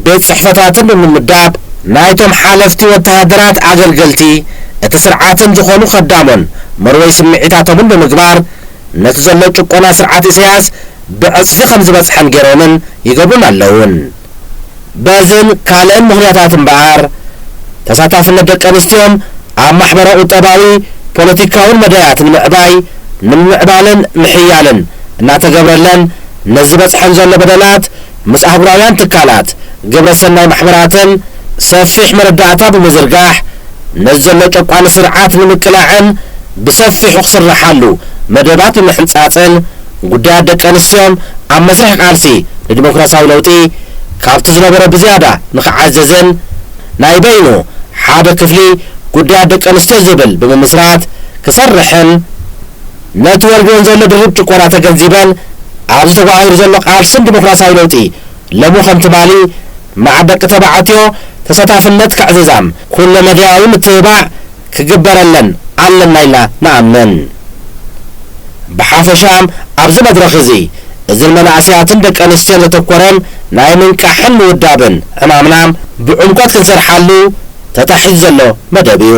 ቤት ጽሕፈታትን ብምምዳብ፣ ናይቶም ሓለፍቲ ወተሃደራት ኣገልገልቲ እቲ ስርዓትን ዝኾኑ ከዳሞን መርወይ ስምዒታቶምን ብምግባር፣ ነቲ ዘሎ ጭቆና ስርዓት ኢሳያስ ብዕጽፊ ከም ዝበጽሐን ገይሮምን ይገብሩን ኣለውን። በዝን ካልእን ምኽንያታት እምበኣር፣ ተሳታፍነት ደቂ ኣንስትዮን ኣብ ማሕበራዊ፣ ቁጠባዊ፣ ፖለቲካውን መዳያት ንምዕባይ፣ ንምምዕባልን ምሕያልን እናተገብረለን፣ ነዚ በጽሐን ዘሎ በደላት ምስ ኣህጉራውያን ትካላት፣ ግብረ ሰናይ ማሕበራትን ሰፊሕ መረዳእታ ብምዝርጋሕ፣ ነዚ ዘሎ ጨቋኒ ስርዓት ንምቅላዕን ብሰፊሑ ክስርሓሉ መደባት ብምሕንጻጽን፣ ጉዳያት ደቂ ኣንስትዮን ኣብ መስርሕ ቃልሲ ንዲሞክራሲያዊ ለውጢ ካብቲ ዝነበሮ ብዝያዳ ንኽዓዘዝን፣ ናይ በይኑ ሓደ ክፍሊ ጉዳያት ደቂ ኣንስትዮ ዝብል ብምምስራት ክሰርሕን፣ ነቲ ወሪድወን ዘሎ ድርብ ጭቆና ተገንዚበን፣ ኣብዚ ተጓሂሩ ዘሎ ቃልስን ዲሞክራሲያዊ ለውጢ ሎሚ ከም ትማሊ መዓት ደቂ ተባዕትዮ ተሳታፍነት ከዕዝዛም ኩለ መዳያዊ ምትብባዕ ክግበረለን ኣለና ኢልና ንኣምን። ብሓፈሻ ኣብዚ መድረኽ እዚ፣ እዚ ንመናእሰያትን ደቂ ኣንስትዮን ዘተኮረ ናይ ምንቃሕን ምውዳብን ዕማምና ብዕምቆት ክንሰርሓሉ ተታሒዙ ዘሎ መደብ እዩ።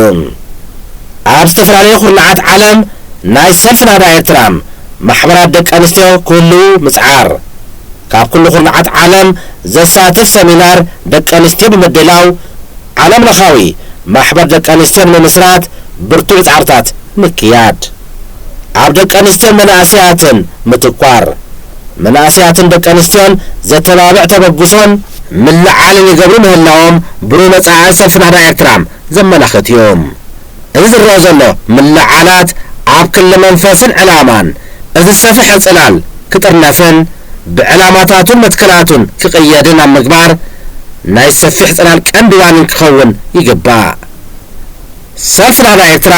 ኣብ ዝተፈላለዩ ኩርናዓት ዓለም ናይ ሰልፊ ናህዳ ኤርትራ ማሕበራት ደቂ ኣንስትዮ ክህልዉ ምጽዓር፣ ካብ ኩሉ ኩርናዓት ዓለም ዘሳትፍ ሰሚናር ደቂ ኣንስትዮ ብምድላው፣ ዓለም ለኻዊ ማሕበር ደቂ ኣንስትዮ ንምምስራት ብርቱዕ ጻዕርታት ምክያድ፣ ኣብ ደቂ ኣንስትዮን መናእሰያትን ምትኳር፣ መናእሰያትን ደቂ ኣንስትዮን ዘተባብዕ ተበግሶን ምልዓልን ይገብሩ ምህላዎም ብሩህ መጻኢ ሰልፊ ናህዳ ኤርትራ ዘመላኽት እዩ። እዚ ዝረአ ዘሎ ምልዓላት ኣብ ክሊ መንፈስን ዕላማን እዚ ዝሰፍሐ ጽላል ክጥርነፍን ብዕላማታቱን መትከላቱን ክቕየድን ኣብ ምግባር ናይ ሰፊሕ ጽላል ቀንዲ ዋኒን ክኸውን ይግባእ። ሰልፊ ናህዳ ኤርትራ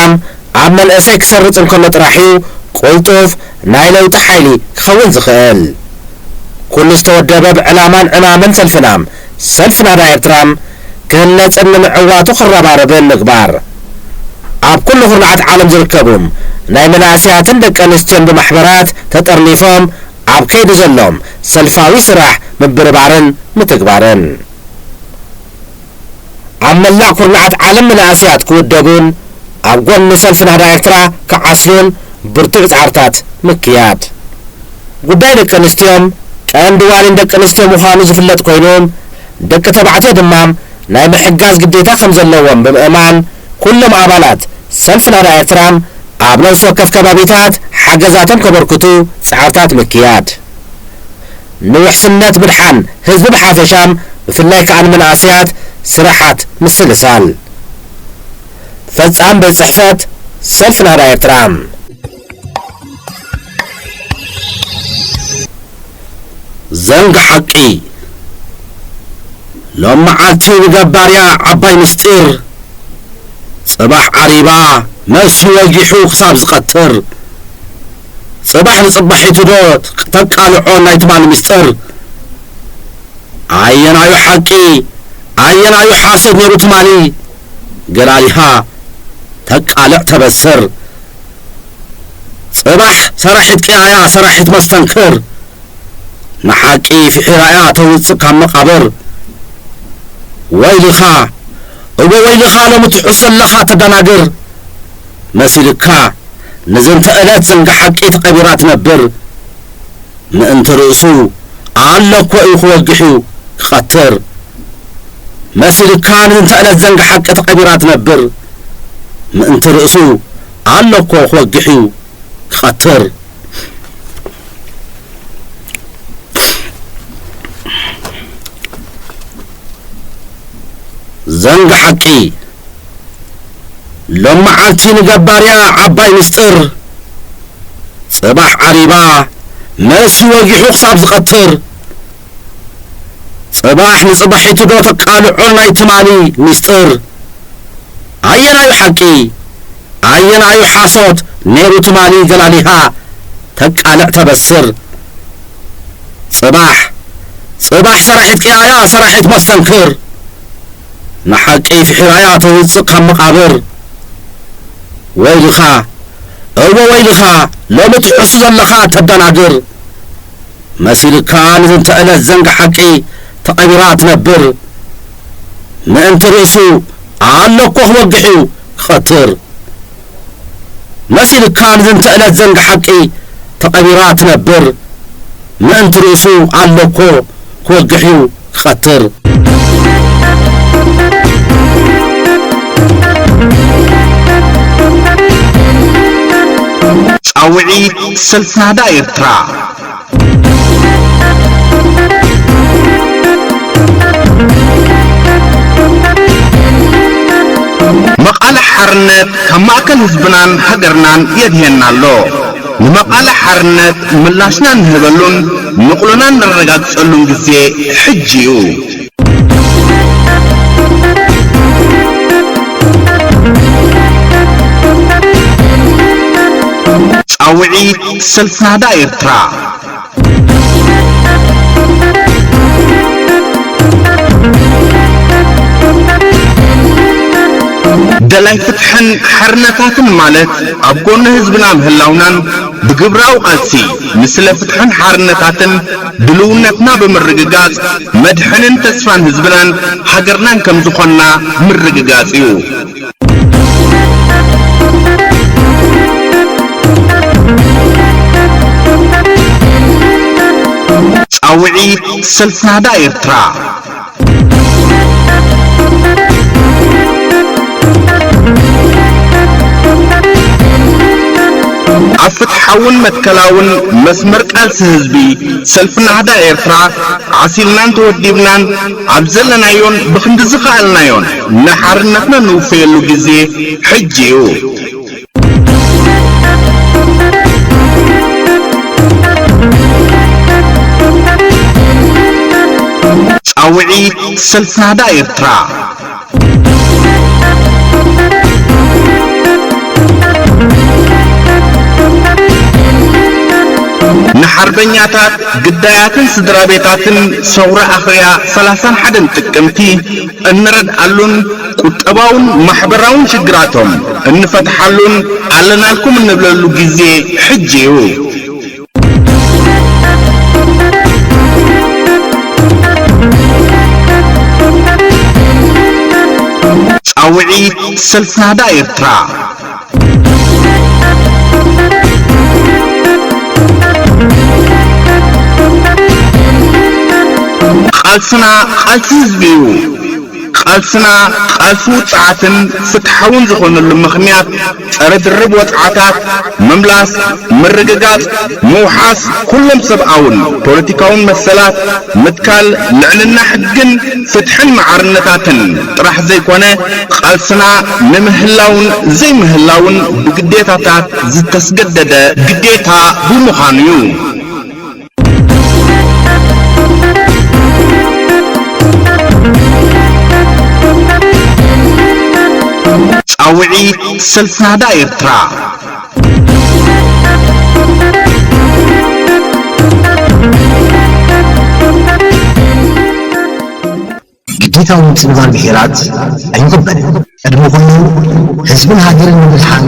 ኣብ መንእሰይ ክሰርጽ እንከሎ ጥራሕ እዩ ቅልጡፍ ናይ ለውጢ ሓይሊ ክኸውን ዝኽእል። ኩሉ ዝተወደበ ብዕላማን ዕማምን ሰልፍና፣ ሰልፊ ናህዳ ኤርትራ፣ ክህነጽን ንምዕዋቱ ክረባረብን ምግባር። ኣብ ኩሉ ኩርናዓት ዓለም ዝርከቡ ናይ መናእሰያትን ደቂ ኣንስትዮን ብማሕበራት ተጠርኒፎም ኣብ ከይዲ ዘሎ ሰልፋዊ ስራሕ ምብርባርን ምትግባርን። ኣብ መላእ ኩርናዓት ዓለም መናእሰያት ክውደቡን ኣብ ጎኒ ሰልፊ ናህዳ ኤርትራ ክዓስሉን ብርቱዕ ጻዕርታት ምክያድ። ጉዳይ ደቂ ኣንስትዮን ቀንዲ ዋኒን ደቂ ኣንስትዮ ምዃኑ ዝፍለጥ ኮይኑ፣ ደቂ ተባዕትዮ ድማ ናይ ምሕጋዝ ግዴታ ከም ዘለዎም ብምእማን፣ ኩሎም ኣባላት ሰልፊ ናህዳ ኤርትራ ኣብ ነፍሲ ወከፍ ከባቢታት ሓገዛቶም ከበርክቱ ጻዕርታት ምክያድ። ንውሕስነት ምድሓን ህዝቢ ብሓፈሻ፣ ብፍላይ ከኣ ንመናእሰያት ስራሓት ምስልሳል። ፈጻም ቤት ጽሕፈት ሰልፊ ናህዳ ኤርትራ። ዘንግ ሓቂ። ሎም መዓልቲ ንገባርያ ዓባይ ምስጢር፣ ጽባሕ ዓሪባ መልሲ ወጊሑ ክሳብ ዝቐትር፣ ጽባሕ ንጽባሒቱ ዶ ተቃልዖ ናይ ትማሊ ምስጢር? ኣየናዩ ሓቂ ኣየናዩ ሓሶት ነይሩ ትማሊ? ገላሊኻ ተቃልዕ ተበስር። ጽባሕ ሰራሒት ቅያያ ሰራሒት መስተንክር፣ ንሓቂ ፍሒራያ ተውጽእ ካብ መቓብር። ወይልኻ እወ ወይልኻ ሎሚ ትሕሱ ኣለኻ ተደናግር። መሲልካ ንዝንተ እለት ዘንጋ ሓቂ ተቐቢራ ትነብር። ምእንቲ ርእሱ ኣሎ እኮ እዩ ክወግሕ እዩ ክቐትር። መሲልካ ንዝንተ እለት ዘንጋ ሓቂ ተቐቢራ ትነብር። ምእንቲ ርእሱ ኣሎ እኮ ክወግሕ እዩ ክቐትር። ዘንጋ ሓቂ ሎም መዓልቲ ንገባርያ ዓባይ ምስጢር። ጽባሕ ዓሪባ መሲ ወጊሑ ክሳብ ዝቐትር። ጽባሕ ንጽባሒቱ ዶ ተቃልዖ ናይ ትማሊ ምስጢር? ኣየናዩ ሓቂ ኣየናዩ ሓሶት ነይሩ ትማሊ ገላሊኻ ተቃልዕ ተበስር። ጽባሕ፣ ጽባሕ ሰራሒት ቅያያ፣ ሰራሒት መስተንክር፣ ንሓቂ ፍሒራያ ተውጽእ ካብ መቓብር። ወይልኻ፣ እወ ወይልኻ፣ ሎሚ ትሕሱ ዘለኻ ተደናግር። መሲልካ ንዝንተ ዕለት ዘንጊ ሓቂ ተቐቢራ ትነብር። ምእንቲ ርእሱ ኣሎ እኮ ክወግሕ እዩ ክቐትር። መሲልካ ንዝንተ ዕለት ዘንጊ ሓቂ ተቐቢራ ትነብር። ምእንቲ ርእሱ ኣሎ እኮ ክወግሕ እዩ ክቐትር። ጻውዒት ሰልፊ ናህዳ ኤርትራ። መቓልሕ ሓርነት ካብ ማእከል ህዝብናን ሃገርናን የድህየና ኣሎ። ንመቓልሕ ሓርነት ምላሽና ንህበሉን ንቕሎና ነረጋግጸሉን ግዜ ሕጂ እዩ። ጻውዒት ሰልፊ ናህዳ ኤርትራ። ደላይ ፍትሕን ሓርነታትን ማለት ኣብ ጎኒ ህዝብና ምህላውናን ብግብራዊ ቃልሲ ንስለ ፍትሕን ሓርነታትን ድልውነትና ብምርግጋጽ መድሕንን ተስፋን ህዝብናን ሃገርናን ከም ዝኾንና ምርግጋጽ እዩ። ጻውዒት ሰልፊ ናህዳ ኤርትራ። ኣብ ፍትሓውን መትከላውን መስመር ቃልሲ ህዝቢ ሰልፊ ናህዳ ኤርትራ ዓሲልናን ተወዲብናን ኣብ ዘለናዮን ብኽንዲ ዝኸኣልናዮን ንሓርነትና ንውፈየሉ ግዜ ሕጂ እዩ። ጻውዒት ሰልፊ ናህዳ ኤርትራ። ንሓርበኛታት፣ ግዳያትን ስድራ ቤታትን ሰውራ ኣኽርያ ሰላሳን ሓደን ጥቅምቲ እንረድኣሉን ቁጠባውን ማሕበራውን ሽግራቶም እንፈትሓሉን ኣለናልኩም እንብለሉ ግዜ ሕጂ እዩ። ጻውዒት ሰልፊ ናህዳ ኤርትራ። ቃልስና ቃልሲ ህዝቢ እዩ። ቃልስና ቃልሲ ውጽዓትን ፍትሓውን ዝኾነሉ ምኽንያት ጸረ ድርብ ወጽዓታት፣ ምምላስ፣ ምርግጋጽ፣ ምውሓስ ኩሎም ሰብኣውን ፖለቲካውን መሰላት፣ ምትካል ልዕልና ሕግን ፍትሕን ማዕርነታትን ጥራሕ ዘይኮነ፣ ቃልስና ንምህላውን ዘይምህላውን ብግዴታታት ዝተስገደደ ግዴታ ብምዃኑ እዩ። ጻውዒት ሰልፊ ናህዳ ኤርትራ። ግዴታዊ ምጽንባር ብሄራት ኣይቕበልን። ቅድሚ ኩሉ ህዝብን ሃገርን ንምድሓን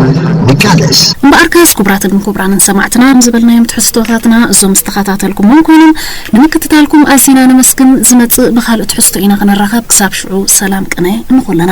ንቃለስ። እምበኣርከስ ክቡራትን ክቡራንን ሰማዕትና፣ ከም ዝበልናዮም ትሕዝቶታትና እዞም ዝተኸታተልኩሞም ኮይኖም፣ ንምክትታልኩም ኣዚና ነመስግን። ዝመጽእ ብኻልእ ትሕዝቶ ኢና ክንራኸብ። ክሳብ ሽዑ ሰላም ቅነ ንኹልና።